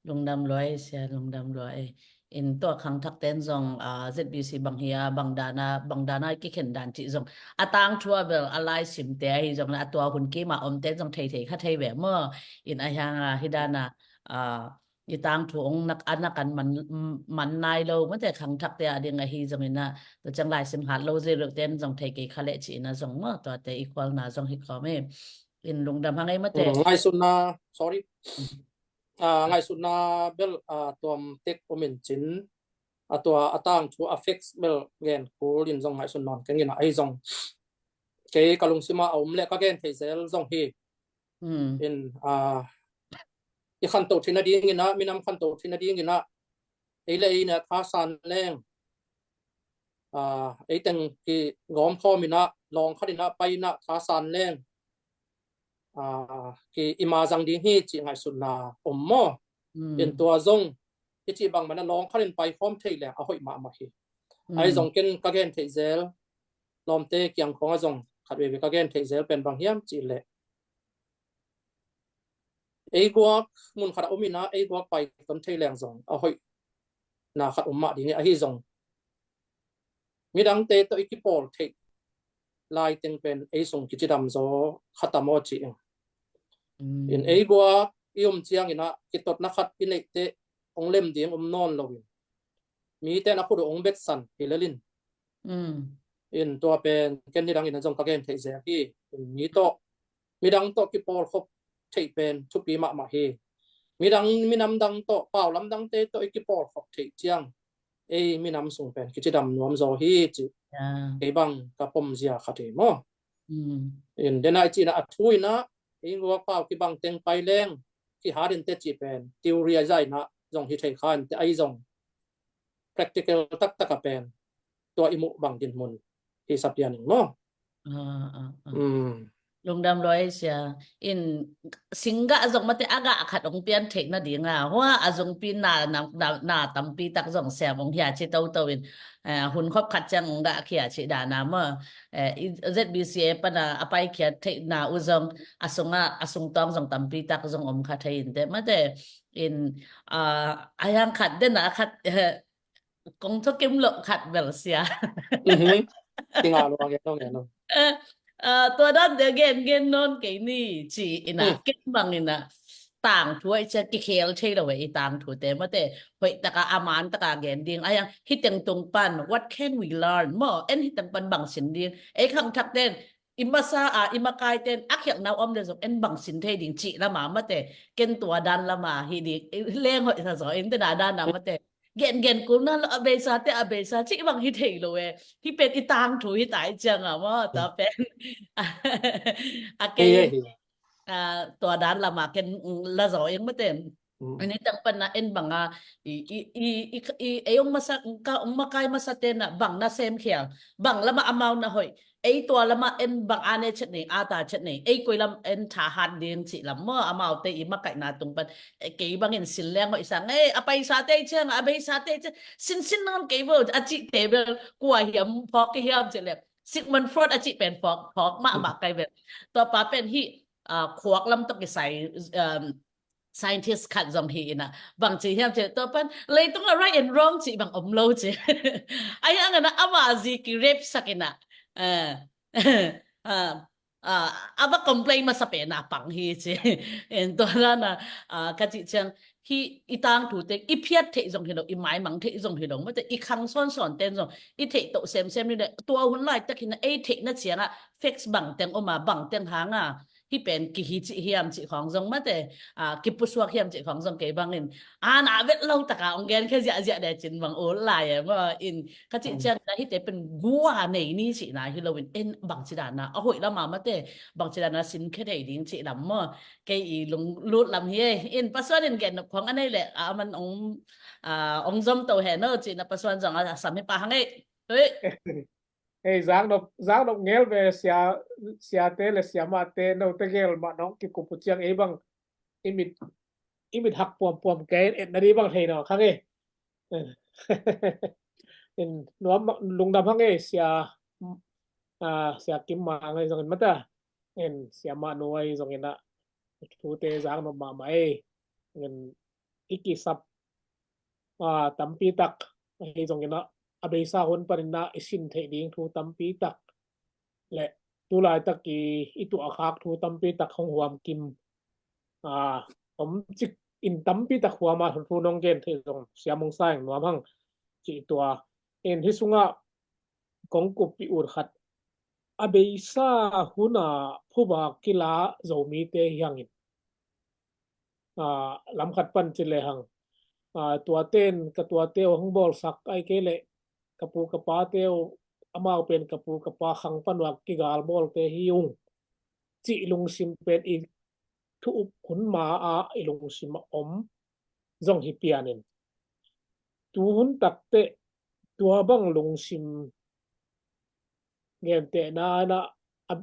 Lungdam lua ei sia, lungdam lua ei. In tua khangthak ten zong, a, Z B C bang hi a, bang dan a, bang dan a kikhen dan cih zong a tangthu a bel a laisimte ahi zong a tua hun kim a om ten zong thei thei kha thei ve maw. In ahi hang a hi dan a, a, i tangthu hong nak, a nak an man, man nai lo mate khangthakte a ding ahi zong in a, tua ciang laisim hat lo ziruk ten zong thei kei kha leh ci in a zong maw, tuate i khualna zong hi khawm ei. In lungdam hang ei mate. Ngaihsutna, sorry. A, ngaihsutna bel, a, tuam tek om in cin, a tua a tangthu a facts bel gen kul in zong ngaihsun nawn keng in a, ahi zong kei ka lungsim a a om le ka gen thei zel zong hi. In, a, i khanto theihna ding in a, minam khanto theihna ding in a, ei le ei in a thasan leng, a, ei teng kigawm khawm in a, lawng khat in a pai in a thasan leng, a, ki i ma zang ding hi cih ngaihsutna om maw. In tua zong i cih bang man a lawng khat in pai khawm thei leng a hoih mahmah hi. Ahi zong ken ka gen theih zel, lawmte kiang khawng a zong khat veve ka gen theih zel pen bang hiam cih leh, ei guak mun khat a om in a, ei guak pai ton thei leng zong a hoihna khat om mah ding hi. Ahi zong midangte tawh i kipawl theih lai teng pen ei sung kicidam zaw kha tam aw ci ing. In ei guak i om ciang in a kitotna khat i neih teh hong lem ding om nawn lo in, mite na khut uh hong betsan hi lel in. In tua pen ken nidang in a zong ka gen theih zel hi. In mi tawh, midang tawh kipawlkhop theih pen thupi mahmah hi. Midang, minam dang tawh, pau lamdangte tawh i kipawlkhop theih ciang ei minam sung pen kicidam nuam zaw hi cih kei bang ka pom zia khat hi maw. In den a i cih in a, a thu in a, ei guak pau kibang teng pai leng kihat in teh cih pen theory a zah in a zong hi thei kha in teh, ahi zong practical taktak a pen tua i muh bang dinmun hi sa pian ing maw. Lungdam lua ei sia. In singgah zong mate a gah khat hong pian theih nading a, hua a zungpi na, na, na, na tampi tak zong sem hong hia ci toto in, eh, hun khop khat ciang hong gah khia ci dan a maw. Eh, i, Z B C A pan a a paikhiat theihna uh zong a sungah, a sungtawng zong tampi tak zong om kha thei in teh mate. In, a, a hiang khat den a khat, eh, Kong thukim loh khat bel sia. Mhm. Kinga lo, ngen lo, ngen lo. Eh, ah, tua dan te gen gen nawn kei ni ci ina, mm, ken bang ina tangthu ai cia kikhel thei lo e i tangthu te mate, hoih taka a man taka gen ding. Ai ang hi teng tung pan, what can we learn? Maw, en hi teng pan bang sin ding. Ei khang thak ten, i masa a, i makai ten a khialhna om le zong en bang sin thei ding cih lama mate, ken tua dan lama hi ding, i leng hoih sa zaw in te dan dan a mate. Gen gen kul na lo, a beisa te a beisa cih bang hi thei lo e. Hi pen i tangthu hi tai ciang a maw, tua pen. A kei, hi, hi, a, tua dan lama ken, mm, la zaw ing mate. Mm. Ani tang pan na en bang a, i, i, i, i, i, ei ong masa, ka ong makai masa te na bang na sem khial, bang lama amau na hoih. Ei tua lama en bang a ne chet nei, a ta chet nei. Ei koi lam en tha hat ding cih lam maw, amau te i makaihna tung pan. Eh, kei bangin sin leng hoih sang. Eh, a paisa te ciang, a beisa te ciang. Sin sin nangan kei bo, a cih te bel kua hiam, phawk kei hiam cih leng. Sigmund Freud a cih pen phawk, phawk mahmah kai bel. Tua pa pen hi, ah, khuak lam tawh kisai, um, scientist khat zong hi ina. Bang ci hiam ci, tua pan leitung a right and wrong ci bang om lo ci. Ai ang ana ama zi ki rape sak ina. Eh, ah, ah, a va complain masa pen a pang hi ci. En tua dan a, ah, ka ci ciang hi i tangthu te i phiat theih zong hi lo, i maimang theih zong hi lo, mate i khang sawn sawn ten zong i theih toh semsem ni le, tua hun laitak hi na ei theihna ciang a facts bang teng om a, bang teng hang a hi pen kihi cih hiam cih khawng zong mate, ah, kipusuak hiam cih khawng zong kei bangin, ah, na vet lo taka ong gen khe ziahziah de cin bang ul lai e maw in ka cih ciang na hi te pen gua nei ni cih na hi lo in, en bang ci dan a, a hoih lama mate, bang ci dan a sin khe thei ding cih lam maw, kei i lunglut lam hi e. In pasuan in gen nop khawng a nei le, ah, man ong, ah, ong zom to he no cih na pasuan zong a sam hi pa hang e. Hui. Ei, zaknop, zaknop ngel ve sia, siate le siamate, note gel mah nong kikup uh ciang ei bang i mit, i mit hak puampuam kei, etna dih bang thei nawn khang e. In nuam, lungdam hang e sia, ah, sia Kim Mang ai zongin mata. In sia Mah Nu ai zongin a thute zaknop mahmah e. In i kisap, ah, tampi tak ahi zongin a, a beisa hun panin a i sin theih ding thu tampi tak le tulaitak i, i tuahkhak thu tampi tak hong huam kim, ah, om cik in tampi tak huam a thu nong gen theih zong sia Mung Sa in nuam hang cih tua. In hi sungah kong kuppih ut khat, a beisa hun a phuba kila Zomite hi hangin, ah, lam khat pan ci le hang, ah, tuate in ka tuate uh hong bawlsak ai kei le ka pu ka pate uh, amau pen ka pu ka pa khang pan uh a kigal bawlte hi ung cih lungsim pen i thu up hun ma a i lungsim a om zong hi pianin, tu hun takte tua bang lungsim gentehna na, a,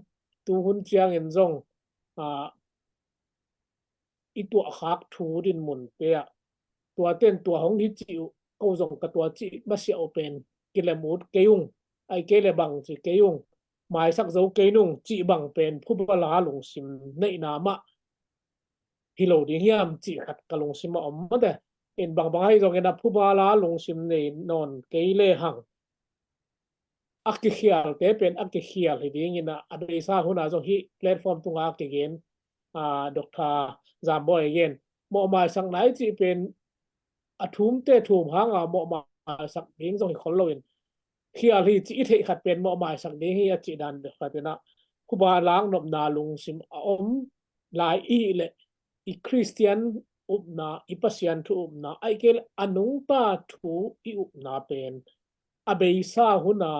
tu hun ciangin zong, ah, i tuahkhak thu dinmunte ah, tuate in tua hong hi cih uh, ko zong ka tua cih masiah uh pen kilem ut kei ung, ai kei le bang ci kei ung, maisak zo kei nung cih bang pen phuba la lungsim neihna mah hi lo ding hiam cih khat ka lungsim a om mate. In bangbang ahi zongin a phuba la lungsim nei nawn kei le hang, a kikhialte pen a kikhial hi dingin a, a beisa hun a zong hih platform tunga a kigen, ah, Doctor Zamboi a gen, mawhmaisak nai cih pen a thumte thum hanga mawhmaisak ding zong hi khol loin, khial hi cih i theih khat pen mawhmaisak ding hi a cih dan deuh khat in a, phuba la nopna lungsim a om lai i hih leh, i Khristian upna, i Pasian thu upna, ai kei leh a nungta thu i upna pen a beisa hun a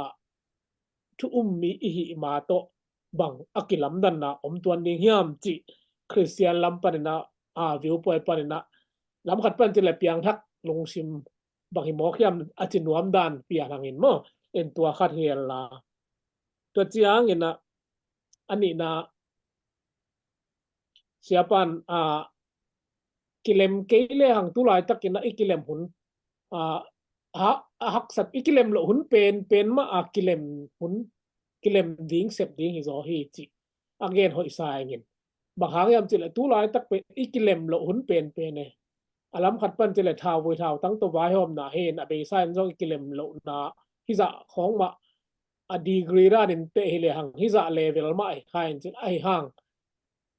thu um mi i hih ma tawh bang a kilamdanna om tuan ding hiam cih Khristian lam panin a, a, viewpoint panin a, lam khat pan ci le piangthak lungsim bang hi mawk hiam a ci nuam dan pian hangin maw, en tua khat hi la. Tua ciangin a, a nihna, siapan, a, kilem kei le hang tu laitakin a i kilem hun, a, a, a haksat i kilem loh hun pen, pen mah a kilem hun, kilem ding sep ding hi zaw hi cih a gen hoih sa ing in. Bang hang hiam cih leh tu laitak pen i kilem loh hun pen pen e. A lam khat pan ci le thauvui thautang tawh vaihawmna hi in, a beisa in zong i kilem lohna hizah khawng mah, a degree dan in teh hi le hang hizah level mah hi kha in cin ahi hang,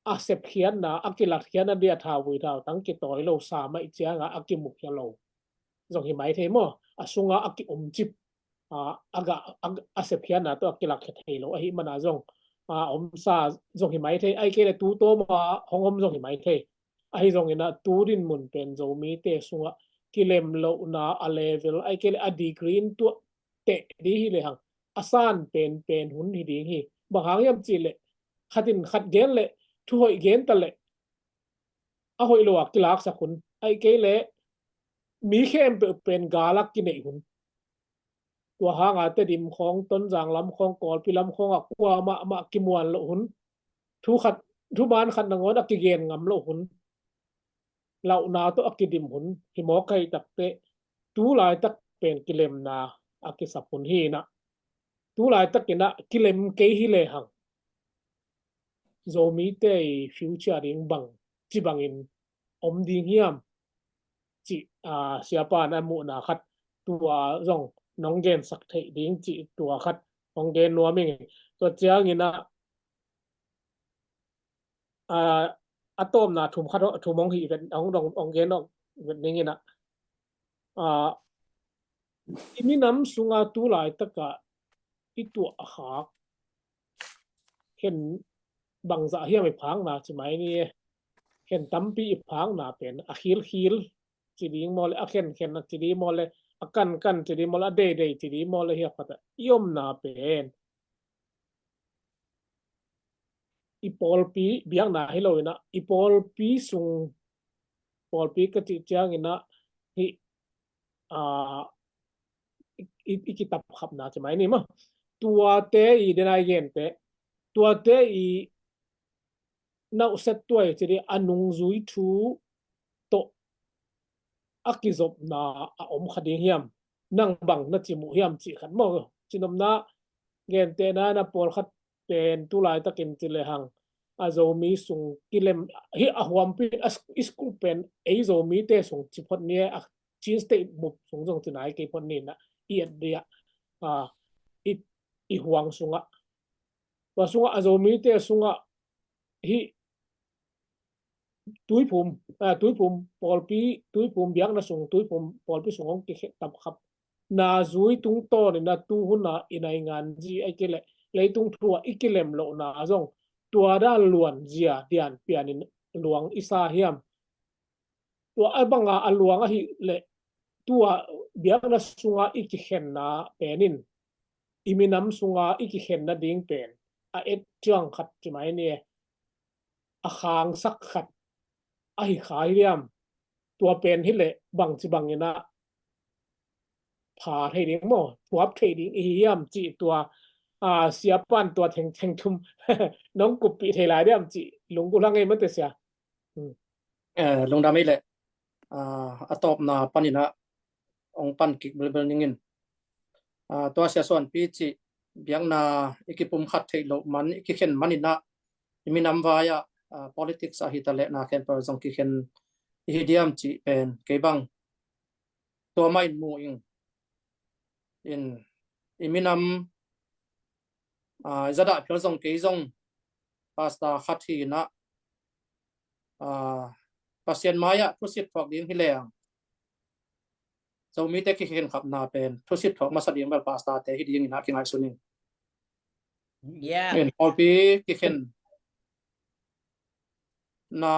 a sepkhiatna, a kilatkhiatna dia thauvui thautang kitawi lo sa mah i cianga a kimukhia lo zong hi mai thei maw? A sunga a kiomcip, a, a, ga, a, a sepkhiatna tawh a kilakkhia thei lo ahi mana zong, a, omsa zong hi mai thei. Ahi kei le tu tawma hong om zong hi mai thei. Ahi zongin a tu din mun pen Zomite sunga kilem lohna a level, ahi kei le a degree in tuah teh ding hi le hang, a san penpen hun hi ding hi. Bang hang hiam cih leh khat in khat gen leh, thu hoih gen ta leh, a hoih lo a kilaksak hun, ahi kei leh mi khempeuh pen galak kineih hun. Tua hanga Tedim khawng, Tonzang lam khawng, Kawlpi lam khawng ah kuamah mah kimuan loh hun. Thu khat, thuman khat nangawn a kigen ngam loh hun. Lauhna tawh a kidim hun hi mawk ahi takteh, tu laitak pen kilemna a kisap hun hi inah, tu laitakin ah kilem kei hi le hang Zomite i future ding bang ci bangin om ding hiam cih, a, siapa na muhna khat tua zong nong gensak theih ding cih tua khat hong gen nuam ing. Tua ciangin ah, a, a tawpna thum khat, thum hong hih vet, hong, hong, hong gen hong vet ning inah, a, i minam sunga tu laitaka i tuah a khak khen bangzah hiam i phakna ci mai ni e. Khen tampi i phakna pen a khilkhil ci ding maw le, a khenkhen a ci ding maw le, a kankan ci ding maw le, a deidei ci ding maw le, hiah khat ah i omna pen i pawlpi biakna hi lo inah, i pawlpi sung, pawlpi ka cih ciangin ah hih, a, i, i, i kitapkhapna ci mai ni maw? Tuate i denai gente, tuate i nauhset tuai ci ding, a nungzui thu tawh a kizopna a om kha ding hiam? Nang bang na ci muh hiam cih khat maw? Cinopna, gentehna na pawlkhat pen tu laitakin ci le hang a Zomi sung kilem hi a huampi a sk-, i school pen ei Zomite sung ci phot ni e, a Chin State mup sung zong ci nai kei phot ni inah, i et dia, a, i, i huang sungah, tua sungah a Zomite sungah hih Tuiphum, a, Tuiphum pawlpi, Tuiphum biakna sung, Tuiphum pawlpi sung hong kitapkhap na zui tungtawnin a tu huna i naingan zi ahi kei leh leitung thu ah i kilem lohna zong tua dan luan zia dian pianin luang i sa hiam? Tua a banga a luang ahih leh tua biakna sunga i kikhenna penin i minam sunga i kikhenna ding pen a et ciang khat ci mai ni e, a khangsak khat ahi kha hi hiam? Tua pen hi leh bangci bangin ah pha thei ding maw, thuap thei ding i hi hiam cih tua, a, siapan tua thengtheng thum nong kuppih thei lai diam cih lunggulh hang ei mate sia. Hmm. Eh, lungdam ei leh, a, a tawpna panin ah ong pan kik belbel ningin, a, tua sia suanpi cih biakna i kipumkhat theih loh man, i kikhen manin ah i minam vai ah, a, politics ahi ta leh na khempeuh zong kikhen i hi diam cih pen kei bang tua mah in mu ing. In i minam, a, i zadah phial zong kei zong pastor khat hi inah, a, Pasian mai-ah thusit thuak ding hi leng Zomite kikhenkhapna pen thusit thuak masa ding bel pastorte hi ding inah kingaihsun ing. Yeah. In pawlpi kikhen na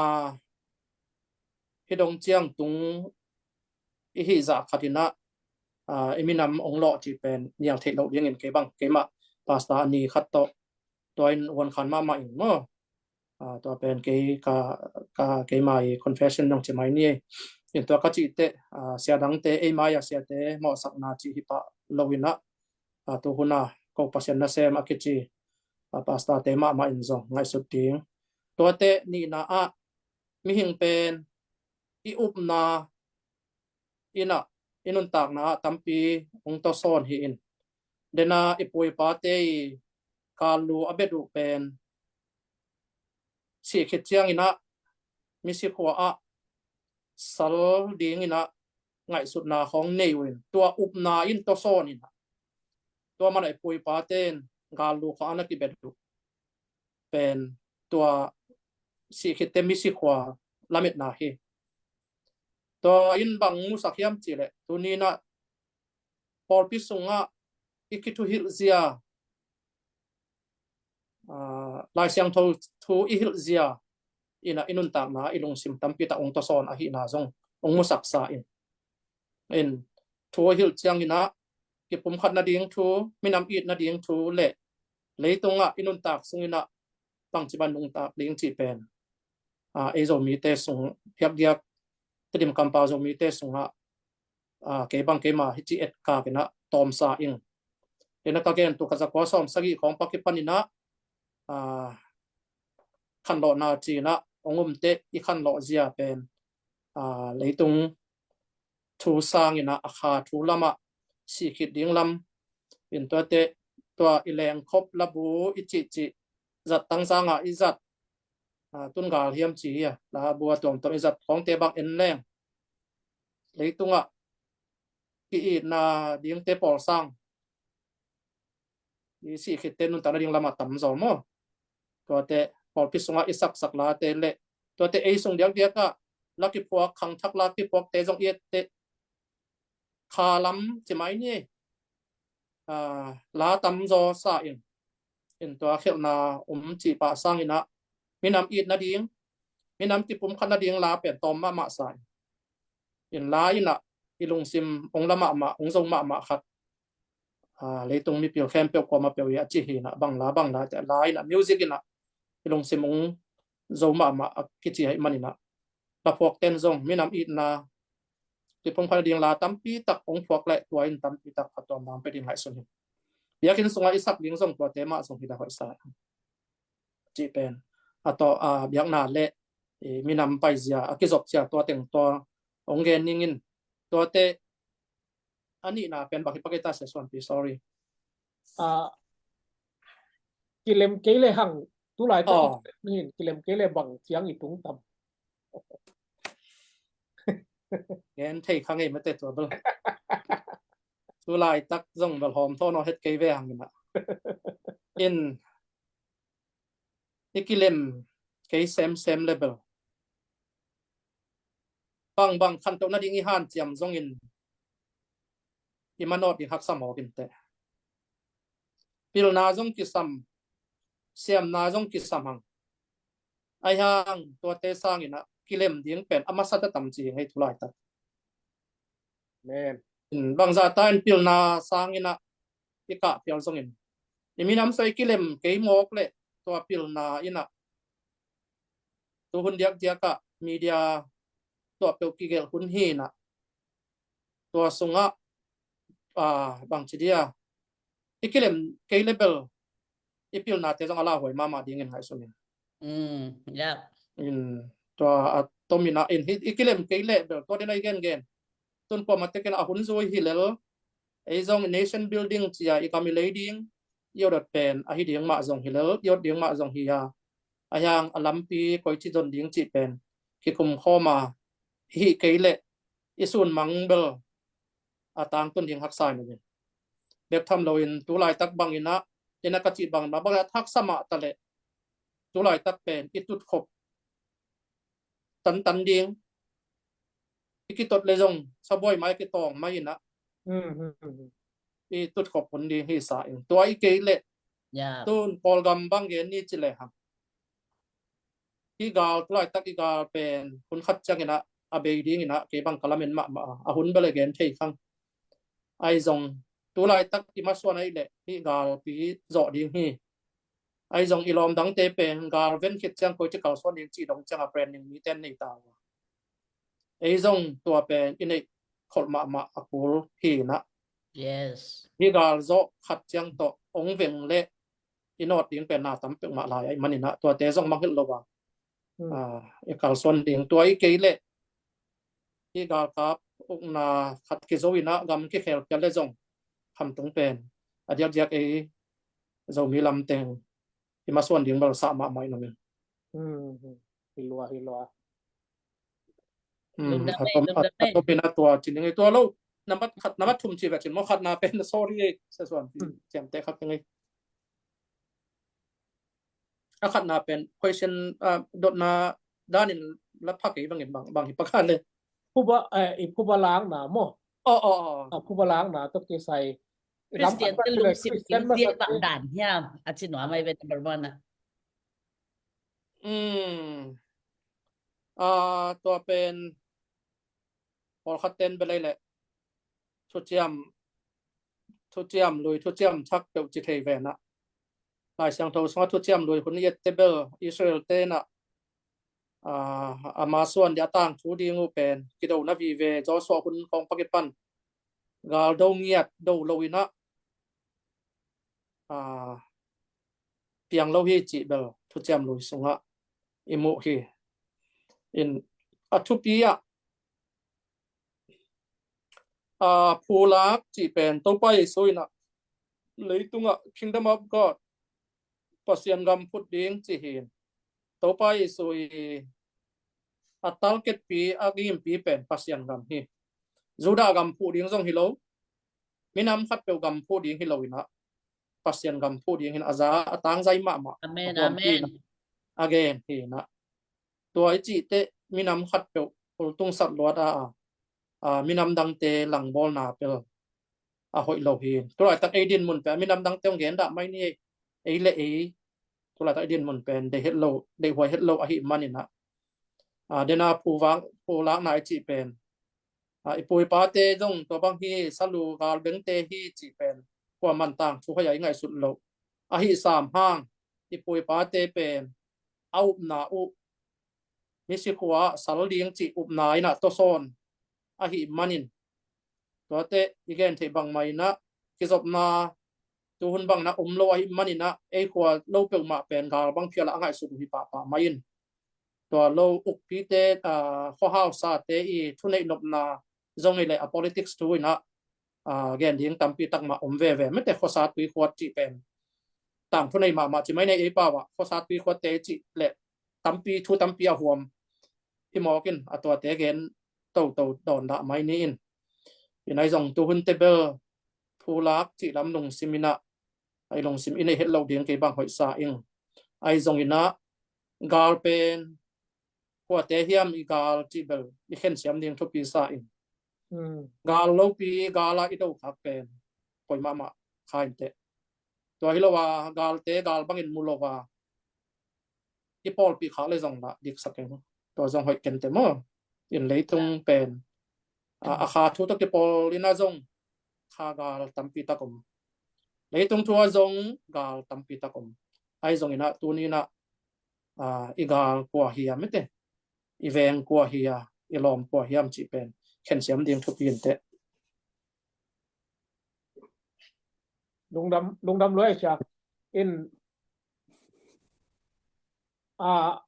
hi dong ciang tung i hih zah khat inah, a, i minam ong lawh cih pen nial theih loh dingin kei bang keimah pastor a ni khat tawh tua in huan khan mahmah in maw? A, tua pen kei ka, ka, keima i confession nong ci mai ni. In tua ka cih teh, a, sia dangte, ei mai-ah siate mawhsakna cih hi pah lo inah, a, tu huna ko Pasian nasem a kici, a, pastorte mahmah in zong ngaihsut ding. Tuate nihna ah mihing pen i upna inah, i nuntakna ah tampi ong tawsawn hi in. Dena i pu i pate i kallu a bet uh pen sih khit ciangin ah misi khua ah sal dingin ah ngaihsutna khawng nei uh in, tua upna in tawsawn in ah, tua man ah i pu i pate in gallu khawng a na kibet uh pen tua sih khitte misi khua lametna hi. Tua in bang musak hiam cih leh, tuni in ah pawlpi sungah i kithuhilh zia, aa, Lai Siangtho thu i hilh zia in ah i nuntakna, i lungsim tampi tak hong tawsawn ahihna zong hong musaksa in. In, thu a hilh ciangin ah kipumkhat nading thu, minam it nading thu le leitungah i nuntak sungin ah bangci bang nuntak ding cih pen, aa, ei Zomite sung, diakdiak Tedim kampau Zomite sungah, aa, kei bang keima hih ci et kak in ah tawmsa ing. Ina ka gen tu ka zakua sawm sagih khawng pak kipan in ah, aa, khanlawhna ci in ah hong umte i khanlawh zia pen, aa, leitung thu sangin ah a kha thu lamah sih khit ding lam in, tuate tua i lengkhop labu i cihcih zat tangzangah i zat, aa, tun gal hiam ci hi a, labu a tuamtuam i zat khawngte bang en leng leitungah ki-itna dingte pawlsang i sih khitte nuntak nading lamah tamzaw maw? Tuate pawlpi sungah i saksak late le tuate ei sung diakdiakah la kiphuak, khangthak la kiphuakte zong i etteh kha lam ci mai ni. Aa, la tamzaw sa in, in tua khelhna um cih pah sangin ah minam it nading, minam kipumkhat nading la pen tawm mahmah sa in. In la in ah i lungsim hong la mahmah, hong zo mahmah khat, aa, leitung mipil khempeuh kuamah peuh hi a ci hi in ah, bang la bang la te la in ah music in ah i lungsim hong zo mahmah a kici ahih manin ah, la phuakten zong minam itna, kipumkhat nading la tampi tak hong phuak leh tua in tampi tak a tuam bang pia ding ngaihsun hi. Biakinn sungah i sak ding zong tuate mah zong hi dah hoih sa cih pen, a tawh, aa, biakna le, ee, minam paizia, a kizopzia tua teng tua hong gen ning in, tuate a nihna pen bang hi pak ei ta Sia Suanpi, sorry. Ah, kilem kei le hang, tulai tak, oh, in kilem kei le bang ciang i tung tam. Gen thei kha ngei mate tua bel. Tulai tak zong bel hawm thawn aw het kei ve hang in ah. In i kilem kei semsem le bel, bangbang khantoh nading i hanciam zongin i manawt ding haksa mawk inteh. Pilna zong kisam, siamna zong kisam hang. Ahi hang tuate sangin ah kilem ding pen a masa ta tam ci hi ngei tulaitak. Amen. Bangzah ta in pilna sangin ah i kah phial zongin i minam sung i kilem kei mawk leh tua pilna in ah tu hun diakdiak ah media tuah peuh kigelh hun hi in ah, tua sungah, ah, bangci dia i kilem kei le bel i pilnate zong a lauhuai mahmah dingin ngaihsun in. Mm, yeah. In tua a tom in ah in hi, i kilem kei le bel tua den a i gengen. Tun kuamah tekin a hun zui hi lel, ei zong nation building ci-a i kam i lei ding, i awdot pen ahi ding mah zong hi lel, i awt ding mah zong hi a, ahi hang a lampi koici zon ding cih pen kikum khawm a, hih kei leh i sun mang bel a tangtun ding haksa in. Bek tham loin tulaitak bangin ah, ina ka cih bangin ah, bangin ah haksa mah ta leh tulaitak pen i tutkhop tantan ding, i kitot le zong sabuai mai kitawng mai in ah, mm, mm, mm, i tutkhop hun ding hi sa in. Tua i kei leh, yeah, tun Kawlgam bang gen ni ci lehang, i gal, tulaitak i gal pen hun khat ciangin ah a bei dingin ah kei bang ka lamen mahmah a, a hun bel a gen thei khang. Ahi zong tulaitak i masuan ahih leh hih galpi zawh ding hi. Ahi zong i lawm dangte pen gal ven khit ciang koici kalsuan ding cih dong ciang a planning mite an nei ta uh a, ei zong tua pen i neih kholh mahmah a kul hi in ah. Yes. Hih gal zawh khat ciang tawh hong veng leh i nawt ding pen na tam peuhmah lai ahih manin ah tuate zong mangngilh lo a, hmm, ah, i kalsuan ding. Tua i kei leh i galkap ukna khat kizo in ah gam kikhel phial le zong khamtung pen a diakdiak ei Zomi lamteng i masuan ding bel sah mahmah in om in. Hmm, hmm. Hi lua, hi lua. Lungdam ei, lungdam ei. A tom ina tua ci ning ei, tua lo. Nambat khat, nambat thum ci ve cin maw, khatna pen, sorry ei, Sia Suan, ciamteh khat keng ei. A khatna pen, question, ah, dotna danin la pha kei bangin bang, bang hi pha kha le. Phuba, eh, i phuba lakna maw? Oh, oh, oh. Ah, phuba lakna tawh kisai. Christian te lungsim, Christian masa bang dan hiam? A ci nuam ei ve, number one ah. Hmm. Ah, tua pen pawlkhat ten bel ei leh thuciam, thuciam lui, thuciam thak peuh ci thei ve na. Lai Siangtho sungah thuciam lui hun i et te bel Israel te na, ah, ama suan dia tangthu ding uh pen kidona vive, Joshua hun khawng pakipan galdo ngiat do lo ina, ah, piang lo hi cih bel thuciam lui sungah i muh hi. In a thupi ah, ah, phulak cih pen Topa Jesu ina leitungah Kingdom of God, Pasian gam phut ding ci hi. Topa Jesu i a targetpi, a gimpi pen Pasian gam hi. Judah gam phuh ding zong hi lo, minam khat peuh gam phuh ding hi lo ina, Pasian gam phuh ding hi ina, a za, a tangzai mahmah. Amen, amen. A gen hi ina. Tua i cih teh minam khat peuh ultung sat luat a, a, minam dangte langbawlna pel a hoih lo hi. Tulaitak ei dinmun pen minam dangte hong gen dah mai ni ei, ei le ei. Tulaitak ei dinmun pen deih het lo, deihhuai het lo ahih manin ah, a, dena phuvang, phulakna i cih pen, a, i pu i pate zong tua bang hi, salu galbengte hi cih pen kuaman tangthu hoih a i ngaihsut loh. Ahi sam hang, i pu i pate pen a upna uh misi khua ah sal ding cih upna ina tawsawn ahih manin, tuate i gen theih bangmah ina kizopna tuhun bang na om lo ahih manin ah, ei khua lo peuhmah pen gal bang phial a ngaihsut uh hi pahpah mai in. Tua lo ukpite, ah, khuahausate i thuneih nopna zong i leh a politics thu ina, ah, gen ding tampi tak mah om veve. Mete khuasa tuikhuat cih pen tangthu nei mahmah ci mai nei ei pau ah, khuasa tuikhuatte cih leh tampi, thu tampi a huam hi mawk in, a tuate gen toto dawn dah mai ni in. Ina i zong tuhun te bel phulak cih lam lungsim ina, a i lungsim i nei het loh ding kei bang hoih sa ing. A i zong ina gal pen kuate hiam i gal cih bel i khensiam ding thupi sa ing. Hmm. Gal lopi, gal a i do khak pen poi mahmah kha inteh. Tua hi lo a, galte gal bangin mu lo a i pawlpi khak le zong lah diksak ing. Tua zong hoih kenteh maw? In leitung pen, a, a kha thu tawh kipawl ina zong kha gal tampi tak om. Leitung thu ah zong gal tampi tak om. A i zong ina tuni ina, a, i gal kua hiam i te, i veng kua hi a, i lawm kua hiam cih pen khensiam ding thupi inteh. Lungdam, lungdam lua ei sia. In, a,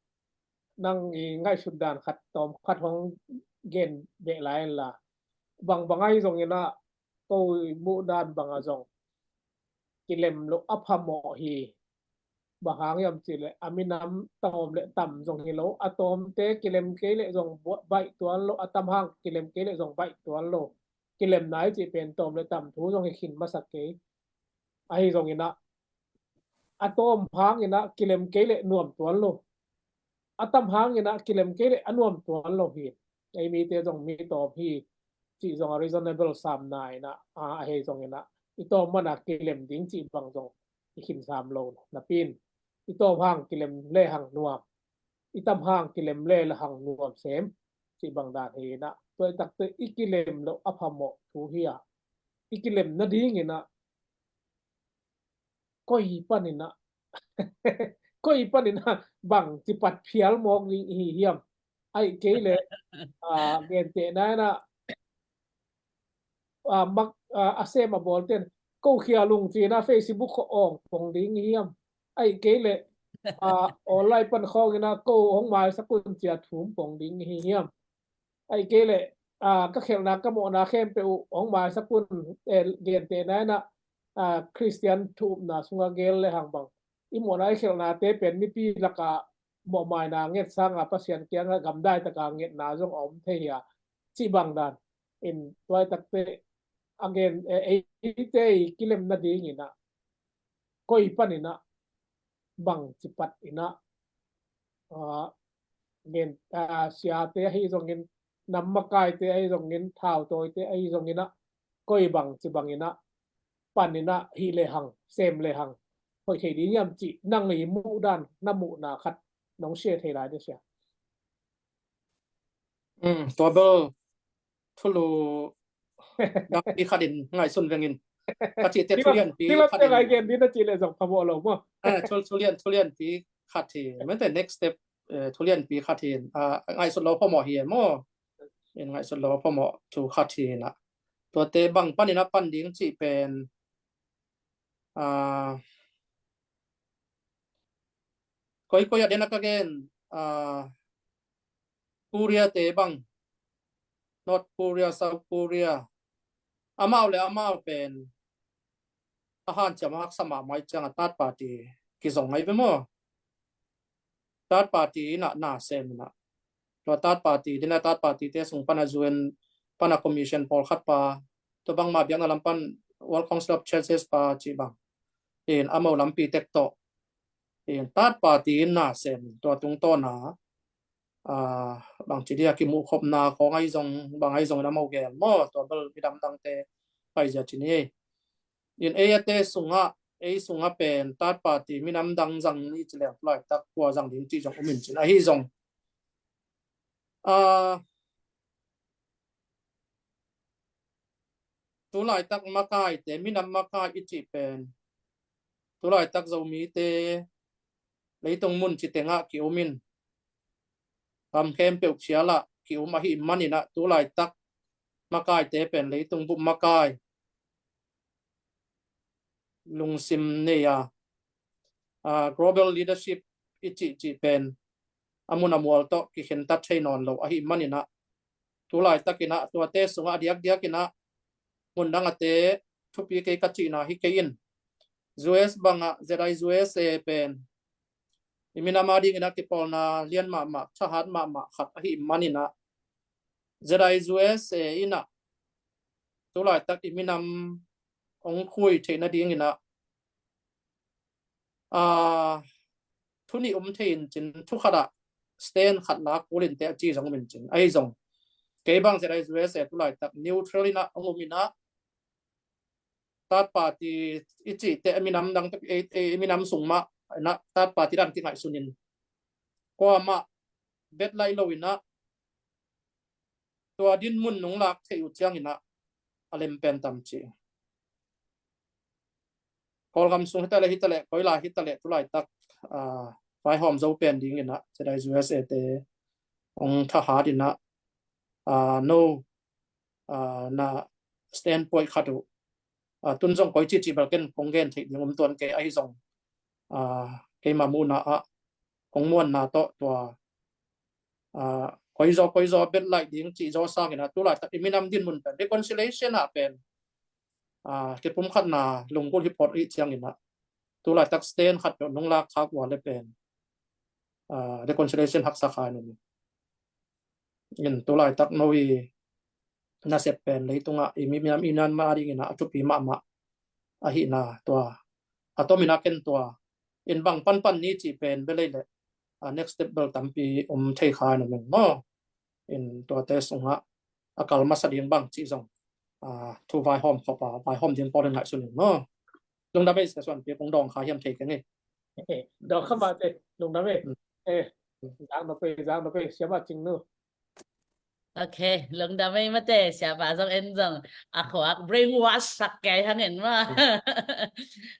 nang i ngaihsut dan khat tawm khat hong gen beh lai in la. Bang bang ahi zong ina, ko i muh dan bang a zong kilem loh a phamawh hi. Bang hang hiam cih leh a minam tawm le tam zong hi lo, a tawmte kilem kei leh zong baih tuan lo, a tam hang kilem kei leh zong baih tuan lo. Kilemna i cih pen tawm le tam thu zong hi khin masa kei. Ahi zong ina, a tawm hang ina kilem kei leh nuam tuan lo, a tam hang ina kilem kei leh a nuam tuan lo hi. Ei mite zong mi tawm hi cih zong a reasonable samna ina, a, ahi zong ina i tawm mana kilem ding cih bang zong i khin sam lo napi in, i tawm hang kilem le hang nuam, i tam hang kilem le hang nuam sem cih bang dan hi ina, tua i takte i kilem loh a phamawh thu hi a, i kilem nading ina koi pan ina, koi pan ina bang ci pat phial mawk ding i hi hiam? Aih kei leh, a, gentehna ina, a, mak, a, a sem a bawl ten ko khia lung ci ina Facebook khawng awng pong ding i hi hiam? Aih kei leh, a, online pan khawng ina ko hong maisak un cia thum pong ding i hi hiam? Aih kei leh, a, ka khelhna ka mawhna khempeuh uh hong maisak un, eh, gentehna ina, a, Khristian thu upna sunga gel le hang bang i mawhna i khelhnate pen mipi laka mawhmaina nget sanga Pasian kianga gamdai taka ngetna zong a om thei hi a, cih bang dan in tuaitakte a gen, eh, eite i kilem nadingin ah koi panin ah bang cipat in ah, ah, gen, ah, siate ahi zongin, nam makaite ahi zongin, thautawite ahi zongin ah koi bang ci bangin ah panin ah hih lehang, sem lehang hoih thei ding hiam cih nang i muh dan, na muhna khat nong share thei lai dia sia. Mm, tua bel thulu dangpi khatin ngaihsun vengin. Ka cihte thulianpi khatin. Ngai gen dina cih leh zong phamawh lo maw? Eh, thul, thulian, thulianpi khat hi. Mente next step, eh, thulianpi khat hi. Ah, ngaihsut lo phamawh hi maw? In ngaihsut lo phamawh thu khat hi na. Tuate bang panin a pan ding cih pen. Ah, koi koi a den a ka gen, ah, Korea te bang, North Korea, South Korea, amau le amau pen a hanciam a haksa mahmah i ciang a third party kizong ngai ve maw? Third party in a na sem in a, tua third party, dina third party te sung pana U N pana commission pawlkhat pa, tua bangmah biakna lam pan World Council of Churches pa cih bang in, amau lampi tek tawh in third party in na sem, tua tungtawna, ah, bang ci dia kimuh khopna khawng ahi zong, bang ahi zong in amau gel maw, tua bel midam dangte paizia ci ni. In ei a te sungah, ei sungah pen third party minam dang zang ni ci leng tulaitak kua zang ding cih zong um in cin ahi zong. Ah, tulaitak makaite, minam makai i cih pen tulaitak Zomite leitung mun ci tengah ki-um in, lam khempeuh phialah ki-um ahi manin ah tulaitak makaite pen leitung bup makai lungsim nei a, ah, global leadership i cih cih pen a mun a mual tawh kikhentat thei nawn lo ahi manin ah tulaitakin ah tuate sungah a diakdiakin ah mun dang a te thupi kei ka cihna hi kei in, U S bangah Z I U S A pen i minam a dingin ah kipawlna lian mahmah, thahat mahmah khat ahi manin ah Z I U S A in ah tulaitak i minam hong khui theih nadingin ah, ah, thu nih um thei in cin, thu khat ah stand khat la kul in teh a ci zong um in cin. Ahi zong kei bang Z I U S A tulaitak neutral in ah hong um in ah, third party i cih teh minam dang, eh, eh, minam sung mah in ah third party dan kingaihsun in, kuamah bet laih lo in ah tua din mun nung lak theih uh ciangin ah a lem pen tam ci. Kawlgam sung hitaleh, hitaleh, koilai hitaleh tulaitak, ah, vaihawm zo pen dingin ah Z I U S A te hong thahat in ah, ah, no, ah, na standpoint khat uh, ah, tun zong koi cihcih bel ken kong gen theih ding um tuan kei ahi zong, ah, keima muhna ah kong muanna tawh tua, ah, koizaw koizaw bet laih ding cihzaw sangin ah tulaitak i minam din mun pen reconciliation ah pen, ah, kipumkhatna lunggulh hi phot i ciangin ah tulaitak stand khat peuh nung lak khak uh a le pen, ah, reconciliation haksa kha in, in tulaitak no i nasep pen leitungah i mi minam i minam a dingin ah a thupi mahmah ahihna tua a tomin ah ken tua in bang panpan ni cih pen bel ei leh, ah, next step bel tampi um thei kha in, um in maw? In tuate sungah a kal masa ding bang cih zong, ah, thu vaihawm khop a, vaihawm ding pawl in ngaihsun in maw? Lungdam ei, sia suanpi kong dawng kha hiam thei keng ei. Dawng kha mah te, lungdam ei. Eh, zang nop ei, zang nop ei, siamah Cing Nu. Ok, lungdam ei mate, siapa zong en zong a khuak brainwash sak kei hang en maw.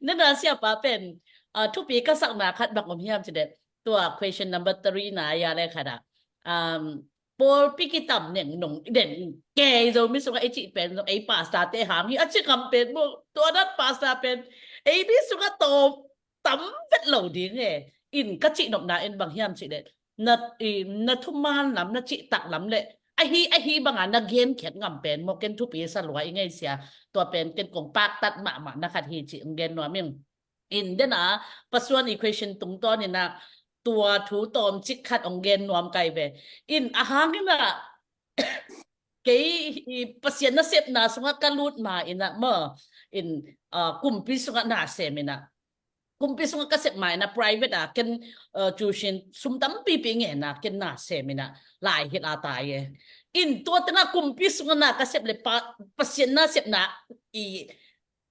Nana siapa pen, ah, thupi ka sakna khat bang om hiam ci deh. Tua question number three na ya le khat ah, um, pawlpi kitam neng nong den kei Zomi sungah i cih pen zong ei pastor te hang hi a ci kam pen maw, tua dan pastor pen ei mi sungah tawm tam vet lo ding e. In ka cih nopna en bang hiam cih leh, na, i, na thuman lam, na cihtak lam leh ahi, ahi banga na genkhiat ngam pen maw ken thupi sa lua ing ei sia. Tua pen ken kong paktat mahmah na khat hi cih ong gen nuam ing. In dena pasuan equation tungtawn in ah tua thu tawmcik khat ong gen nuam kai ve. In a hang in ah kei i Pasian nasepna sungah ka lut ma in ah maw, in, ah, kumpi sungah na sem in ah, kumpi sungah ka sep ma in ah private ah ken, ah, tuition sum tampipi ngen ah ken na sem in ah lai hilh a tai e. In tua tengah kumpi sungah na ka sep le pa, Pasian nasepna i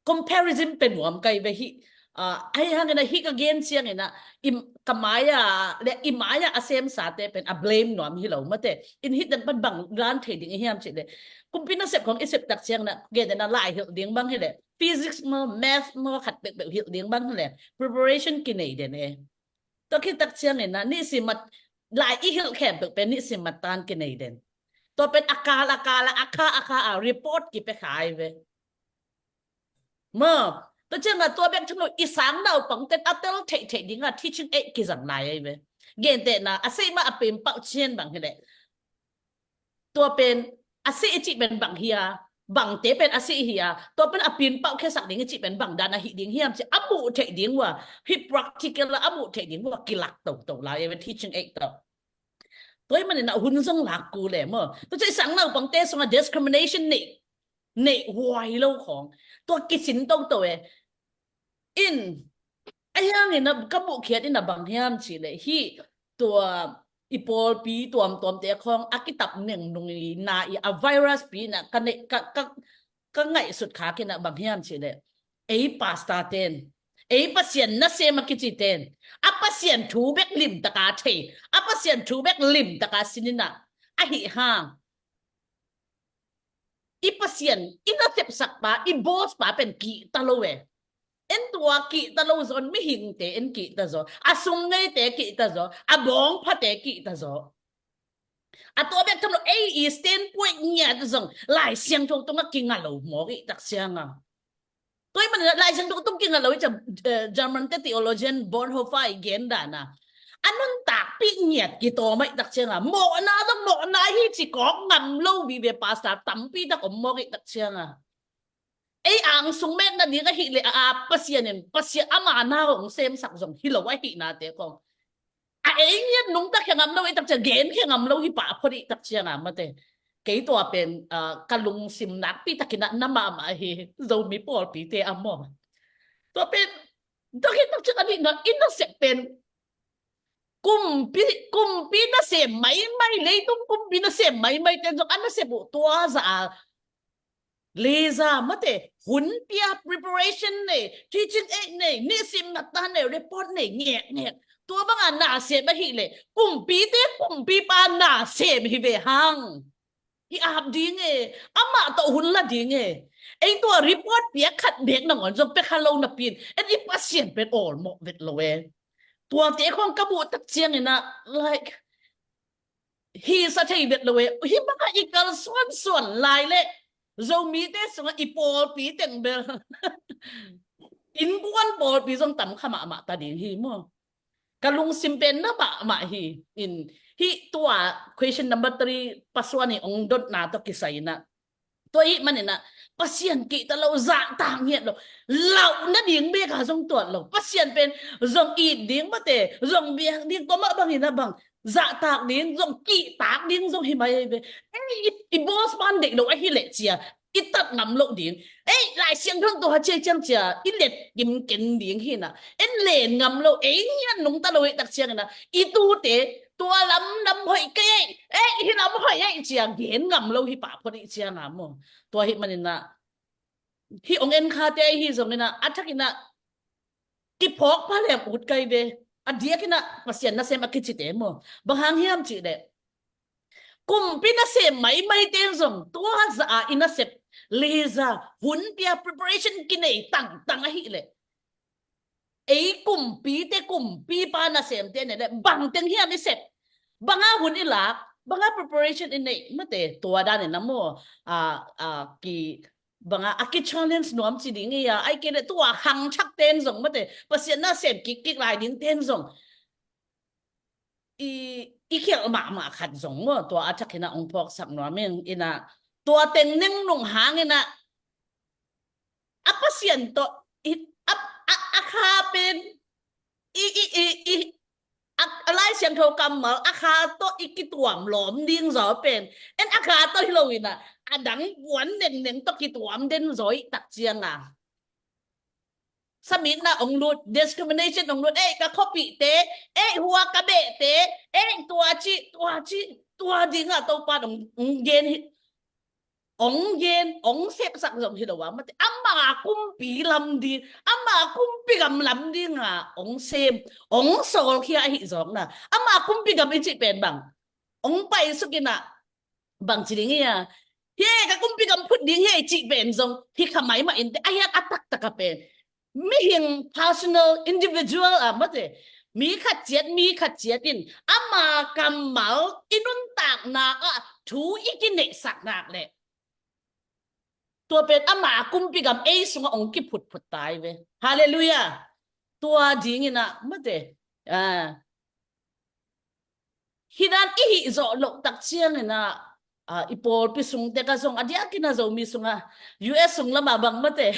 comparison pe nuam kai ve hi. Ah, ahi hangin ah hih ka gen ciangin ah i, ka mai-ah le i mai-ah a semsate pen a blame nuam hi lo mate. In hih teng pan bang dan thei ding i hiam cih le, kumpi nasep khong i sep tak ciangin ah gen den ah lai hilh ding bang hi le physics maw, math maw, khat peuhpeuh hilh ding bang hi le preparation kinei den e. Tua khit tak ciangin ah nisim mat, lai i hilh khempeuh pen nisim matan kinei den. Tua pen a kal a kal a, a kha a kha a report kipia kha ai ve. Maw, tua ciangah tua bek tham lo i sang naupangte a tel theihtheih dingah teaching aid kizang lai ai ve. Gentehna a seih mah a pin pauh cian bang hi leh, tua pen a seih i cih pen bang hi a, bangte pen a seih hi a, tua pen a pin pauh khiasak ding i cih pen bang dan ahi ding hiam cih a muh theih ding uh a, hih practical a a muh theih ding uh a kilak toto lai ai ve teaching aid tawh. Tua ahih manin ah hun zong lak kul e maw. Tua ciang i sang naupangte sungah discrimination neih, neih huai lo khawng tua kisin toto e. In, ahi hangin ah ka muhkhiat in ah bang hiam cih leh hih tua i pawlpi tuamtuamte khawng a kitap nengnung i na i a virus pi in ah ka neih, ka, ka, ka ngaihsut khak in ah bang hiam cih leh ei pastor ten, ei Pasian nasem a kici ten a Pasian thu bek limtaka thei, a Pasian thu bek limtaka sin in ah, ahi hang i Pasian, i nasepsakpa, i bosspa pen kihta lo e. En tua kihta lo zaw, mihingte en kihta zaw, a sung ngeite kihta zaw, a bawngphate kihta zaw. A tua bek tham lo, ei i standpoint ngiat zong Lai Siangtho tungah kinga lo mawk i tak ciangah. Tua ahih manin ah Lai Siangtho tung kinga lo i ciang, eh, German te theologian Bonhoeffer i gen dan ah, a nuntakpih ngiat kitawm ah i tak ciangah mawhna zong mawhna hi ci kawk ngam lo vive pastor tampi tak om mawk i tak ciangah. Ei angsung met nading ahih leh a, a Pasian in, Pasian ama na hong semsak zong hi lo ahihnate kong a ei ngiat nungta khia ngam lo i tak ciang, gen khia ngam lo hi pah phot i tak ciangah mate. Kei tua pen, ah, ka lungsim nakpi takin ah na mahmah hi, Zomi pawlpite a maw. Tua pen, tua khit tak ciang a nihna i nasep pen kumpi, kumpi nasem maimai, leitung kumpi nasem maimai ten zong a nasep uh tua zah a leza mate, hun pia, preparation nei, teaching aid nei, nisim natan nei, report nei ngekngek. Tua banga nasem ahih leh kumpite kumpipa nasem hi ve hang. Hi ap ding e, amah tawh hun la ding e. Ei tua report piak khat bek nangawn zong pia kha lo napi in, en i Pasian pen awlmawh vet lo e. Tuate khawng ka muh tak ciangin ah, like, hi sa thei vet lo e. Hih bangah i kalsuansuan lai leh Zomite sungah i pawlpi teng bel innkuan pawlpi zong tam kha mahmah ta ding hi maw. Ka lungsim pen na mahmah hi. In, hih tua question number three pasuan i ong dotna tawh kisai in ah, tua ahih manin ah Pasian kihta lo, zahtak ngiat lo, lauh nading bek a zong tuat lo. Pasian pen zong it ding mate, zong biak ding, tua mah bangin ah bang zahtak ding, zong kihtak ding zong hi mai ve. Ei, i, i boss pan deih lo ahih leh cia i tat ngam loh ding. Ei, Lai Siangtho tua ha cia ciang cia i let kim ken ding hi in ah, en len ngam lo, ei ngiat nungta lo i tak ciangin ah i tute tua lam lam hoih kei ei, ei, hih lam hoih ei cia gen ngam lo hi pah phot i ciangah maw. Tua ahih manin ah hih ong en khate ahi zongin ah a thakin ah kiphawk pha leng ut kai ve. A diakin ah Pasian nasem a kicite maw, bang hang hiam cih leh kumpi nasem maimai ten zong tua zah a i nasep leza, hun pia, preparation kinei tangtang ahih leh ei kumpite, kumpipa nasemte ne leh bang teng hiam i sep, banga hun i lak, banga preparation i neih mate, tua danin ah maw, a, a, ki, banga a ki challenge nuam ci ding i a, ai kei leh tua khangthak ten zong mate, Pasian nasem kikkik lai ding ten zong i, i khialh mahmah khat zong maw, tua a thakin ah ong phawksak nuam ing in ah, tua teng nengnung hangin ah a Pasian tawh i, a, a, a kha pen i, i, i, i, A, a Lai Siangtho kammal a kha tawh i kituam lawm ding zaw pen, en a kha tawh hi lo in ah, a dang puan nengneng tawh kituam den zaw i tak ciang a, samitna ong lut, discrimination ong lut, ei ka khuapihte, ei hua ka behte, ei tua ci, tua ci, tua ding ah Topa ong, ong gen hi, ong gen, ong sepsak zong hi lo a, mate, ama kumpi lam ding, ama kumpi gam lam ding a ong sem, ong sawlkhia ahi zong na, ama kumpi gam i cih pen bang, ong paisuk in ah, bang ci ding hi a, hi ka kumpi gam phut ding hi cih pen zong hi kha maimah in teh, a hiang a taktak a pen mihing personal individual a, mate, mi khat ciat, mi khat ciat in ama kammal i nuntakna ah thu i kineihsak nak leh, tua pen ama kumpi gam ei sungah ong kiphutphut tai ve. Halleluiah. Tua ding in ah, mate, a, hi dan i hih zawh loh tak ciang in ah, a, i pawlpi sung te ka zong a diak in ah Zomi sungah, U S sung lamah bang, mate,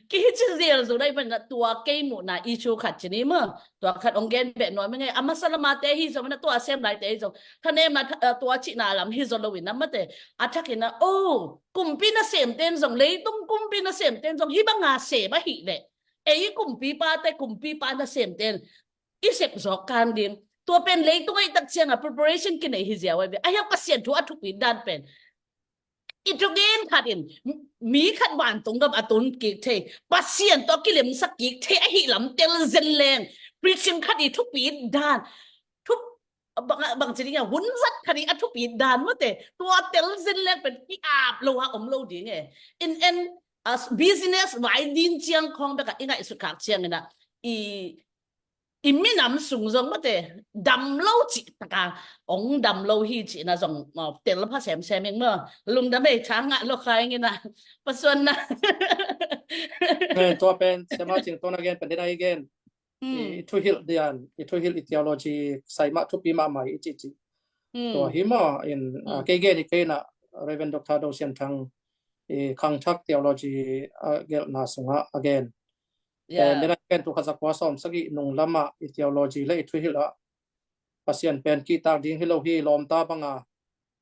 kihi ci zel zo dai pen ah, tua kei muhna i thu khat ci ni maw. Tua khat ong gen beh nuam i ngei, a masa lama te hi zong, na tua sem lai te hi zong, thanemna, a, tua cihna lam hi zaw lo in ah, mate, a thak in ah, oh, kumpi nasem ten zong, leitung kumpi nasem ten zong hi bang a sem ahih leh, ei kumpipa te, kumpipa nasem ten i sep zawk kan ding. Tua pen leitung ah i tak ciang a preparation kinei hi ziau ai ve. A hiang Pasian thu a thupi dan pen, i thugen khat in, mi khat vantung gam a tun kik thei, Pasian tawh kilemsak kik thei ahi lam tel zen leng, preaching khat i thupi dan, thup, bang, bang ci ding a, hun zat khat i a thupi dan, mate, tua tel zen leng pen ki ap lo a om lo ding e. In en, a, business vai din ciang khawng bek a i ngaihsut khak ciang in ah, i i minam sung zong, mate, dam lo cih tak a, ong dam lo hi cihna zong, maw, tel pha semsem ing maw. Lungdam ei, tha ngah lo kha ing in ah, pasuanna. Eh, tua pen, siama Cing Ton a gen pen den a i gen. Hmm. I, i thuhilh dian, i thuhilh, i theology sai mah, thupi mahmah i cihcih. Hmm. Tua hi maw in, a, hmm, kei gen i kei in ah, Reverend Doctor Do Sian Thang, i khangthak theology a gelhna sungah a gen. Yeah. Pen den a gen, tul khat za kua sawm sagih nung lamah i theology le i thuhilh ah Pasian pen kihtak ding hi lo hi, lawmta bang a,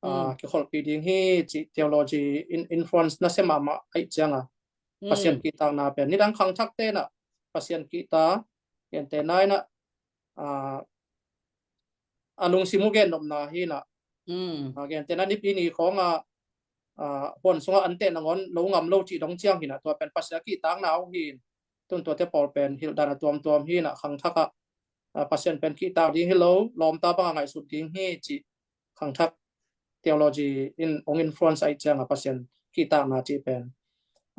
a, hmm, kikholhpih ding hi cih theology in influence nasia mahmah ahih ciang a, Pasian, hmm, kihtakna pen nidang khangthak te in ah Pasian kihta, gentehna in ah, a, a lungsim uh gennopna hi in ah. Hmm. A, gentehna nipi ni khawng a, a, huan sungah an teh nangawn lo ngam lo cih dong ciang hi in ah, tua pen Pasian a kihtakna uh hi in. Tun tuate pawl pen hilh dan a tuamtuam hi in ah, khangthak ah, a, Pasian pen kihtak ding hi lo, lawmta bang a ngaihsut ding hi cih khangthak theology in ong influence ahih ciang a Pasian kihtakna cih pen,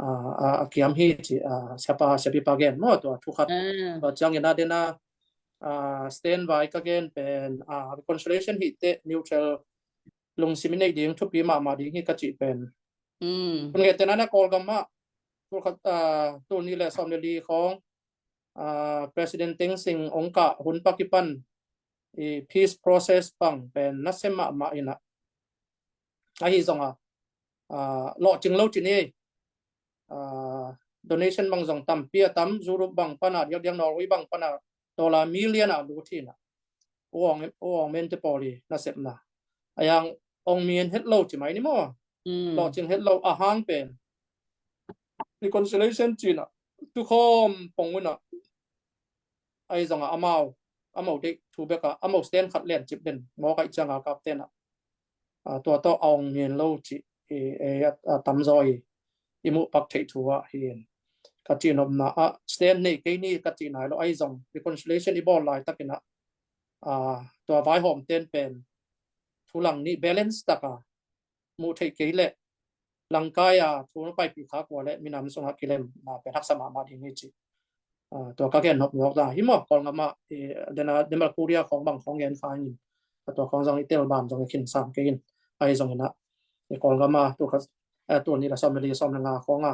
a, a, a kiam hi cih, a, siapa, siapipa gen maw, tua thu khat. Ah. Tua ciang in ah den a, a, stand by ka gen pen, a, reconciliation hi teh neutral lungsim i neih ding thupi mahmah ding hi ka cih pen. Mm. Tun gentehna in ah Kawlgam ah, tul khat, a, tul nih le sawm le li khawng, a, President Thein Sein ong kah hun pan kipan i peace process bang pen nasia mahmah in ah. Ahi zong a, a, lawhcing lo ci ni, a, donation bang zong tampi a tam, Europe bang pan a, diakdiak Norway bang pan a, dollar million a lut hi in ah. U Aung, U Aung Hlaing te pawl i nasepna. A hiang ong min het lo ci mai ni maw. Mm. Lawhcing het lo a hang pen reconciliation ci in ah, tukhawm pong un ah, ahi zong a amau, amau deih thu bek a, amau stand khat lian cip den, mawk ahih ciang a kap ten ah, a, tua tawh a ong ngen lo cih, e, e, a, a tamzaw i, i muh pak theih thu ah hi in. Ka cihnopna ah stand nei kei ni ka cih nai lo, ahi zong reconciliation i bawl laitak in ah, a, tua vaihawm ten pen thu lang nih balance tak a muh theih kei leh langkai a thu na paipih khak ua leh minam sungah kilemna pen haksa mahmah ding hi cih, a, tua ka gen nopnop dan hi maw. Kawlgam ah, e, den a, Denmark, Korea khawng bang khawng gen kha ing in, a, tua khawng zong i tel ban zong i khin sam kei in. Ahi zong in ah, e, Kawlgam ah tul khat, e, tul nih le sawm le li, sawm le nga khawng a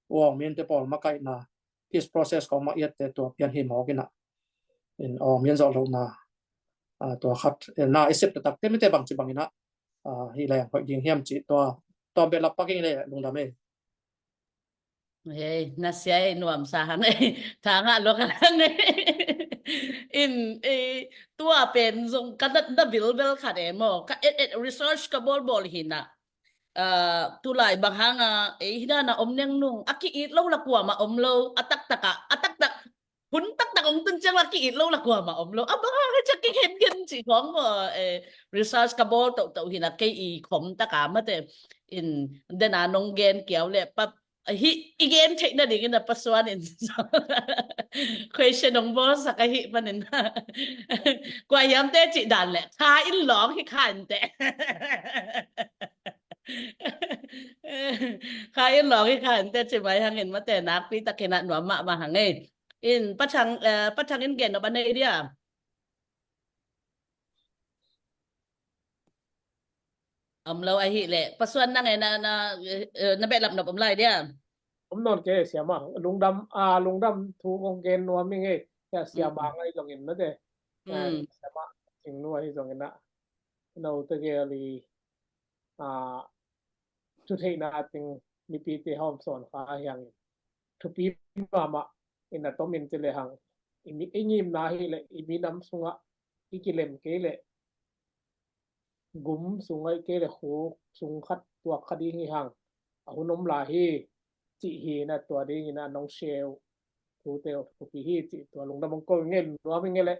U Aung Hlaing te pawl makaihna peace process khawng mah i et te tua pian hi mawk in ah. In, aw, mian zawh lohna, a, tua khat, e, na i sep taktak te mite bang ci bang in ah, a, hi leng hoih ding hiam cih tua, tua behlap pak ing le lungdam e. Hei, nasia e, nuamsa hang e. Tha ngah lua ka hang e. In, eh, tua pen zong ka na, na bilbel khat e maw. Ka et, et research ka bawlbawl hi na. Ah, tulai bang hanga, eh, hi na na om neng nung. A ki-it lo la kuama om lo. A taktak a, a taktak. Hun taktak ong tun ciang la ki-it lo la kuama om lo. A bang hanga ciang kikhen gen ci khong maw. Eh, research ka bawl tohtoh hi na kei i khom taka mate. In, dena nong gen kiau le pap, hi, i gen theih nadingin a pasuan in question hong bawlsak ahih manin kua hiamte cih dan le kha in lawng hi kha in teh. Kha in lawng hi kha in teh ci mai hangin mate nakpi takin a nuam mahmah hang ei. In Pa Thang, eh, Pa Thang in gen nop a nei dia. Om lo ahih leh pasuan nang e na, na, eh, na behlap nop om lai dia. Om nawn kei siama, lungdam, ah, lungdam thu kong gen nuam ing ei. Sia, siama ngai zongin mate. Ah, siama Cing Nu ahi zongin a, no te gel i, ah, thu theihna ting mipite hawm sawn kha hiang in thupi mahmah in a tomin ci le hang i mi, i ngimna hi le i minam sungah i kilem kei le gum sungah i kei le khu sung khat tuak kha ding hi hang a hun om lai hi cih hi na tua dingin a nong share thute uh thupi hi cih tua lungdam hong ko ing ei, nuam ing ei le.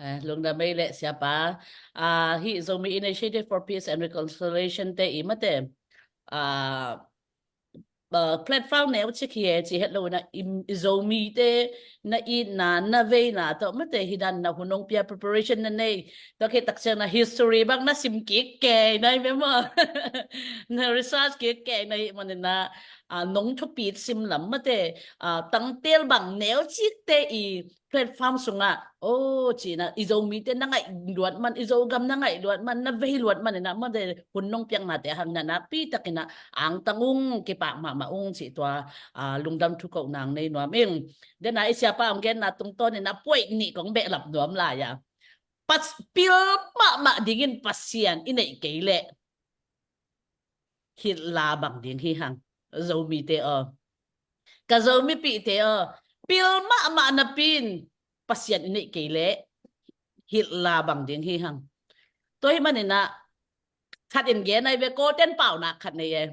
Eh, lungdam ei le siapa. Ah, hi Zomi Initiative for Peace and Reconciliation te i mate. Ah, ah, platform neu cik hi e ci het lo na i, i Zomi te na itna, na veina tawh mate hi dan na hun hong pia preparation na nei. Tua khit tak ciang na history bang na sim kik kei na hi ve maw. Na research kik kei na hi manin na, ah, nong thupit sim lam mate, ah, tangtel bang neu cik te i platform sungah, oh, cina, i Zomite na ngaih luat man, i Zogam na ngaih luat man, na vei luat man, ina mate hun nong piaknate hang na nakpi takina angtang ung, kipak mahmah ung cih tua, ah, lungdam thukoh nang nei nuam ing. Dena i siapa ang genna tungtawn ina puai nih kong behlap nuam lai a. Pas, pil mahmah dingin Pasian i neih kei leh hilh la bang ding hi hang. Zomite aw. Ka Zomipihte aw. Pil mahmah napin Pasian i neih kei leh hilh la bang ding hi hang. Tua hi manina khat in gen ai ve Kawlten paunak khat nei e.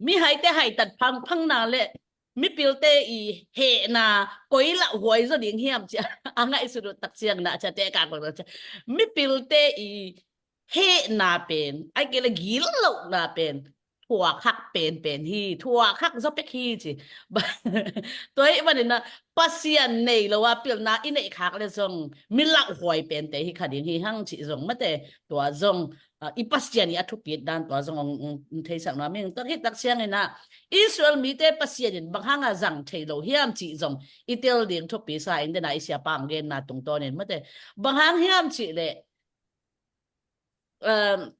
Mihaite haitat phang, phangna le mipilte i hehna koi lauhuai zaw ding hiam cia a ngaihsut uh tak ciangna cia te ka kong cia. Mipilte i hehna pen, ai kei le gil lohna pen thuakhak penpen hi, thuakhak zaw pek hi ci. Tua hi manina Pasian nei lo a pilna i neih khak le zong mi lauhuai pente hi kha ding hi hang ci zong mate tua zong, ah, i Pasian i a thupit dan tua zong ong, ong, ong theisak nuam ing. Tua khit tak ciangina Israel mite Pasian in bang hanga zang thei lo hiam ci zong i tel ding thupi sa ing dena i siapa ang genna tungtawnin mate. Bang hang hiam ci le, um,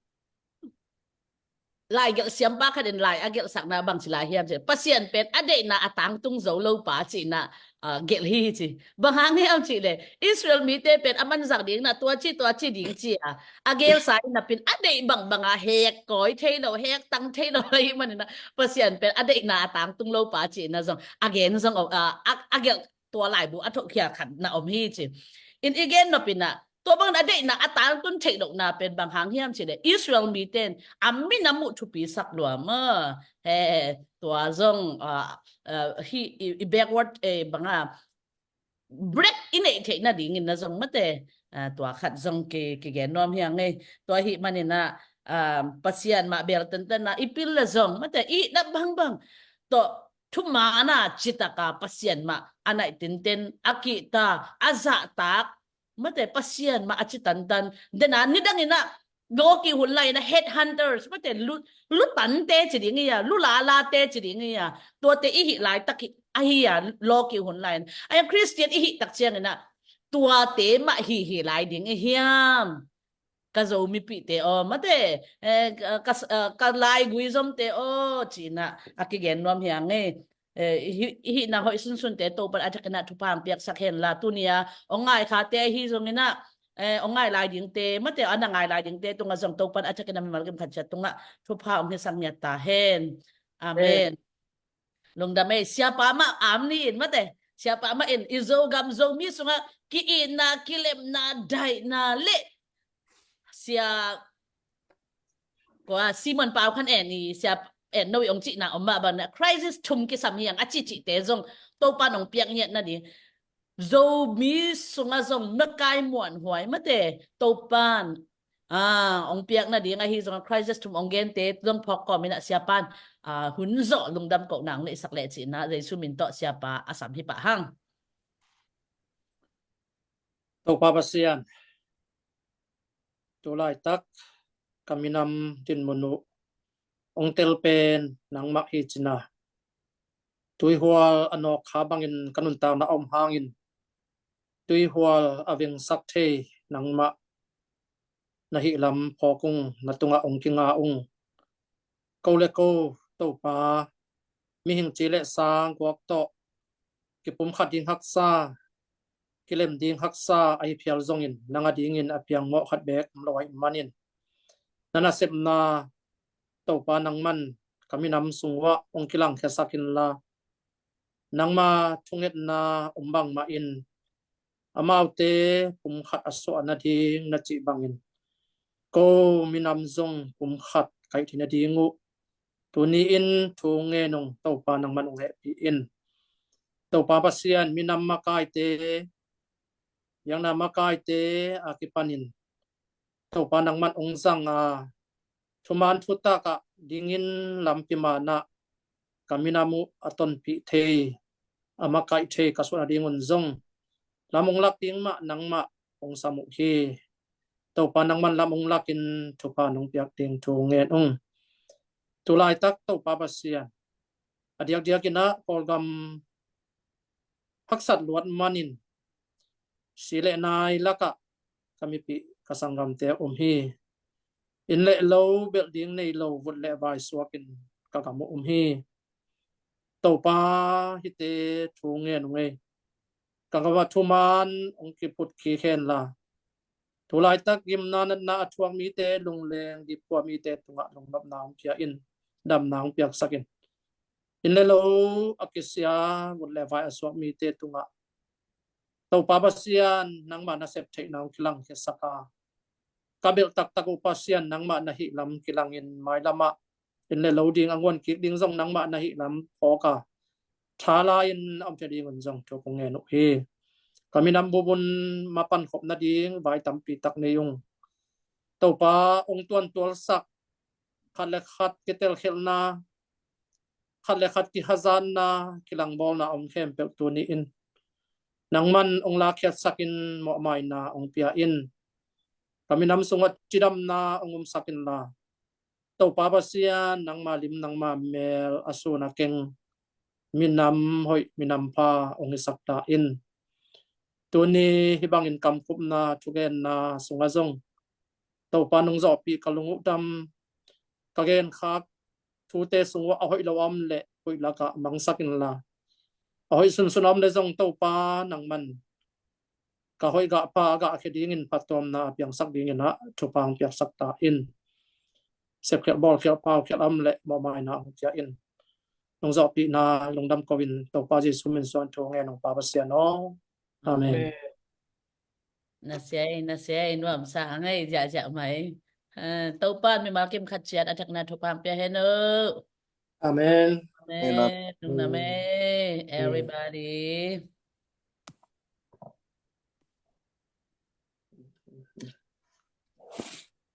lai gelh siampa khat in lai a gelhsakna bang ci lai hiam ci. Pasian pen a deihna a tangtung zo lo pa cihna, ah, gelh hi ci. Bang hang hiam ci le Israel mite pen a manzak dingna tua ci tua ci ding ci a a gelsa in napin a deih bangbanga hek kawi thei lo, hek tang thei lo hi manina Pasian pen a deihna a tangtung lo pa cihna zong a gen zong, ah, a, a gelh tua laibu a thohkhial khat na om hi ci. In i gen nopina tua bangin a deihna a tangtun theih lohna pen bang hang hiam ci le Israel miten a minam uh thupi sak lua maw. He, tua zong, ah, ah, hi, i, i backward, eh, banga break i neih theih nadingin na zong mate, ah, tua khat zong ki, kigen nuam hiang ei. Tua hi manina, ah, Pasian mah bel tantanna i pil le zong mate i na bangbang tawh thumana citaka Pasian mah a naih tinten a kihta a zahtak mate Pasian mah a ci tantan dena nidangina lawki hun laina headhunters mate lu, lu tante ci ding ia, lu lalate ci ding ia, tuate i hih laitak hi ahi a lawki hun laina a Christian i hih tak ciangina tuate mah hi hi lai ding i hiam. Ka Zomipihte aw mate, eh, ka, ka, ka laigui zomte aw cina a kigen nuam hiang ei. Eh, i hih, i hihna hoih sunsunte Topan a thakina thupha ang piaksak henla tunia ong ngai khate ahi zongina, eh, ong ngai lai dingte mate a na ngai lai dingte tunga zong Topan a thakina mimal kim khat ciat tunga thupha ong hisak ngiat ta hen. Amen. Lungdam ei siapa mah am ni in mate. Siapa mah in i Zogam Zomi sungah ki-itna, kilemna, daihna le sia kua Simon Pau khan en i sia en no i ong cihna om mah bang na crisis thum kisam hi ang a cicite zong Topa nong piak ngiat nading Zomi sungah zong makai muanhuai mate Topan a ong piak nading ahi zong crisis thum ong gente zong phawk kawm in a siapan a hun zawh lungdam kohna ong neihsak leh cihna Jesu min tawh siapa a sam hi pah hang. Topa Pasian, tu laitak ka minam dinmun uh ong tel pen nangmah hi cina. Tuihual a nawk kha bangin ka nuntakna a om hangin tuihual a vengsak thei nangmah na hih lam phawk ung, na tungah ong kinga ung. Ko le ko Topa, mihing ci le sang guak tawh kipumkhat ding haksa, kilem ding haksa ahi phial zongin nang a dingin a piangmawh khat beek om lo ahih manin na nasepna Topa nangman ka minam sung uah ong kilangkhiasak inla nangma thungetna om bangmah in amaute pumkhat a suah nading na cih bangin ko minam zong pumkhat kaih theih nading uh tuni in thu ngen ung. Topa nangman ong hehpih in. Topa Pasian, minam makaite, biakna makaite a kipanin Topa nangman ong zang a thuman thutak ah dingin lampi manah ka minam uh a tonpih thei, a makaih thei ka suah nadingun zong lam ong lak ding mah nangmah ong sam uh hi. Topa nangman lam ong lakin thupha nong piak ding thu ngen ung. Tu laitak Topa Pasian, a diakdiak in ah Kawlgam haksat luat manin si le nai lakah ka mipih ka sanggamte om hi. Inn le lo belh ding nei lo, vut le vai suakin ka gam uh om hi. Topa, hihte thu ngen ung ei. Ka gam ah thuman ong kiphut kik henla tu laitak gimna natna a thuak mite lungleng, dipkua mite tungah lungnopna ong pia in, damna ong piaksak in. Inn le lo a kisia, vut le vai a suak mite tungah Topa Pasian, nangmah nasep theihna ong kilangkhiasak a, ka belh taktak uh Pasian, nangmah na hih lam kilangin mailamah inn le lo ding a nguan kik ding zong nangmah na hih lam phawk a, tha lai-in a om thei dingun zong thu kong ngen uh hi. Ka minam bup un mapan khop nading vai tampi tak nei ung. Topa, ong tuantualsak, khat le khat kitelkhialhna, khat le khat kihazatna, kilangbawlna om khempeuh tuni in nangman ong lakkhiatsak in, mawhmaina ong pia in. Ka minam sungah cidamna ong omsak inla Topa Pasian, nangma lim nangma mel a sun a keng minam hoih, minam pha ong hisak ta in. Tuni hih bangin kamkupna thugenna sungah zong Topa nong zawhpih ka lung uh dam, ka genkhak thute sung uah a hoih lo a om leh hoih lakah mangsak inla, a hoih sunsun a om le zong Topa nangman ka hoih gah pha a gahkhia dingin phattuamna a piangsak dingin ah thupha ong piaksak ta in. Sepkhialh, bawlkhialh, paukhialh a om leh mawhmaina ong pia in. Nong zawhpihna lungdam ko in Topa Jesu min suang thu ngen ung Pa Pasian aw. Amen. Na sia ei, na sia ei, nuamsa hang ei, ziahziah mai. Ah, Topa in mimal kim khat ciat a thakna thupha ong pia hen aw. Amen. Amen. Amen. Everybody.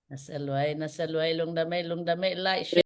Na sia luai, na sia luai, lungdam ei, lungdam ei, like, share.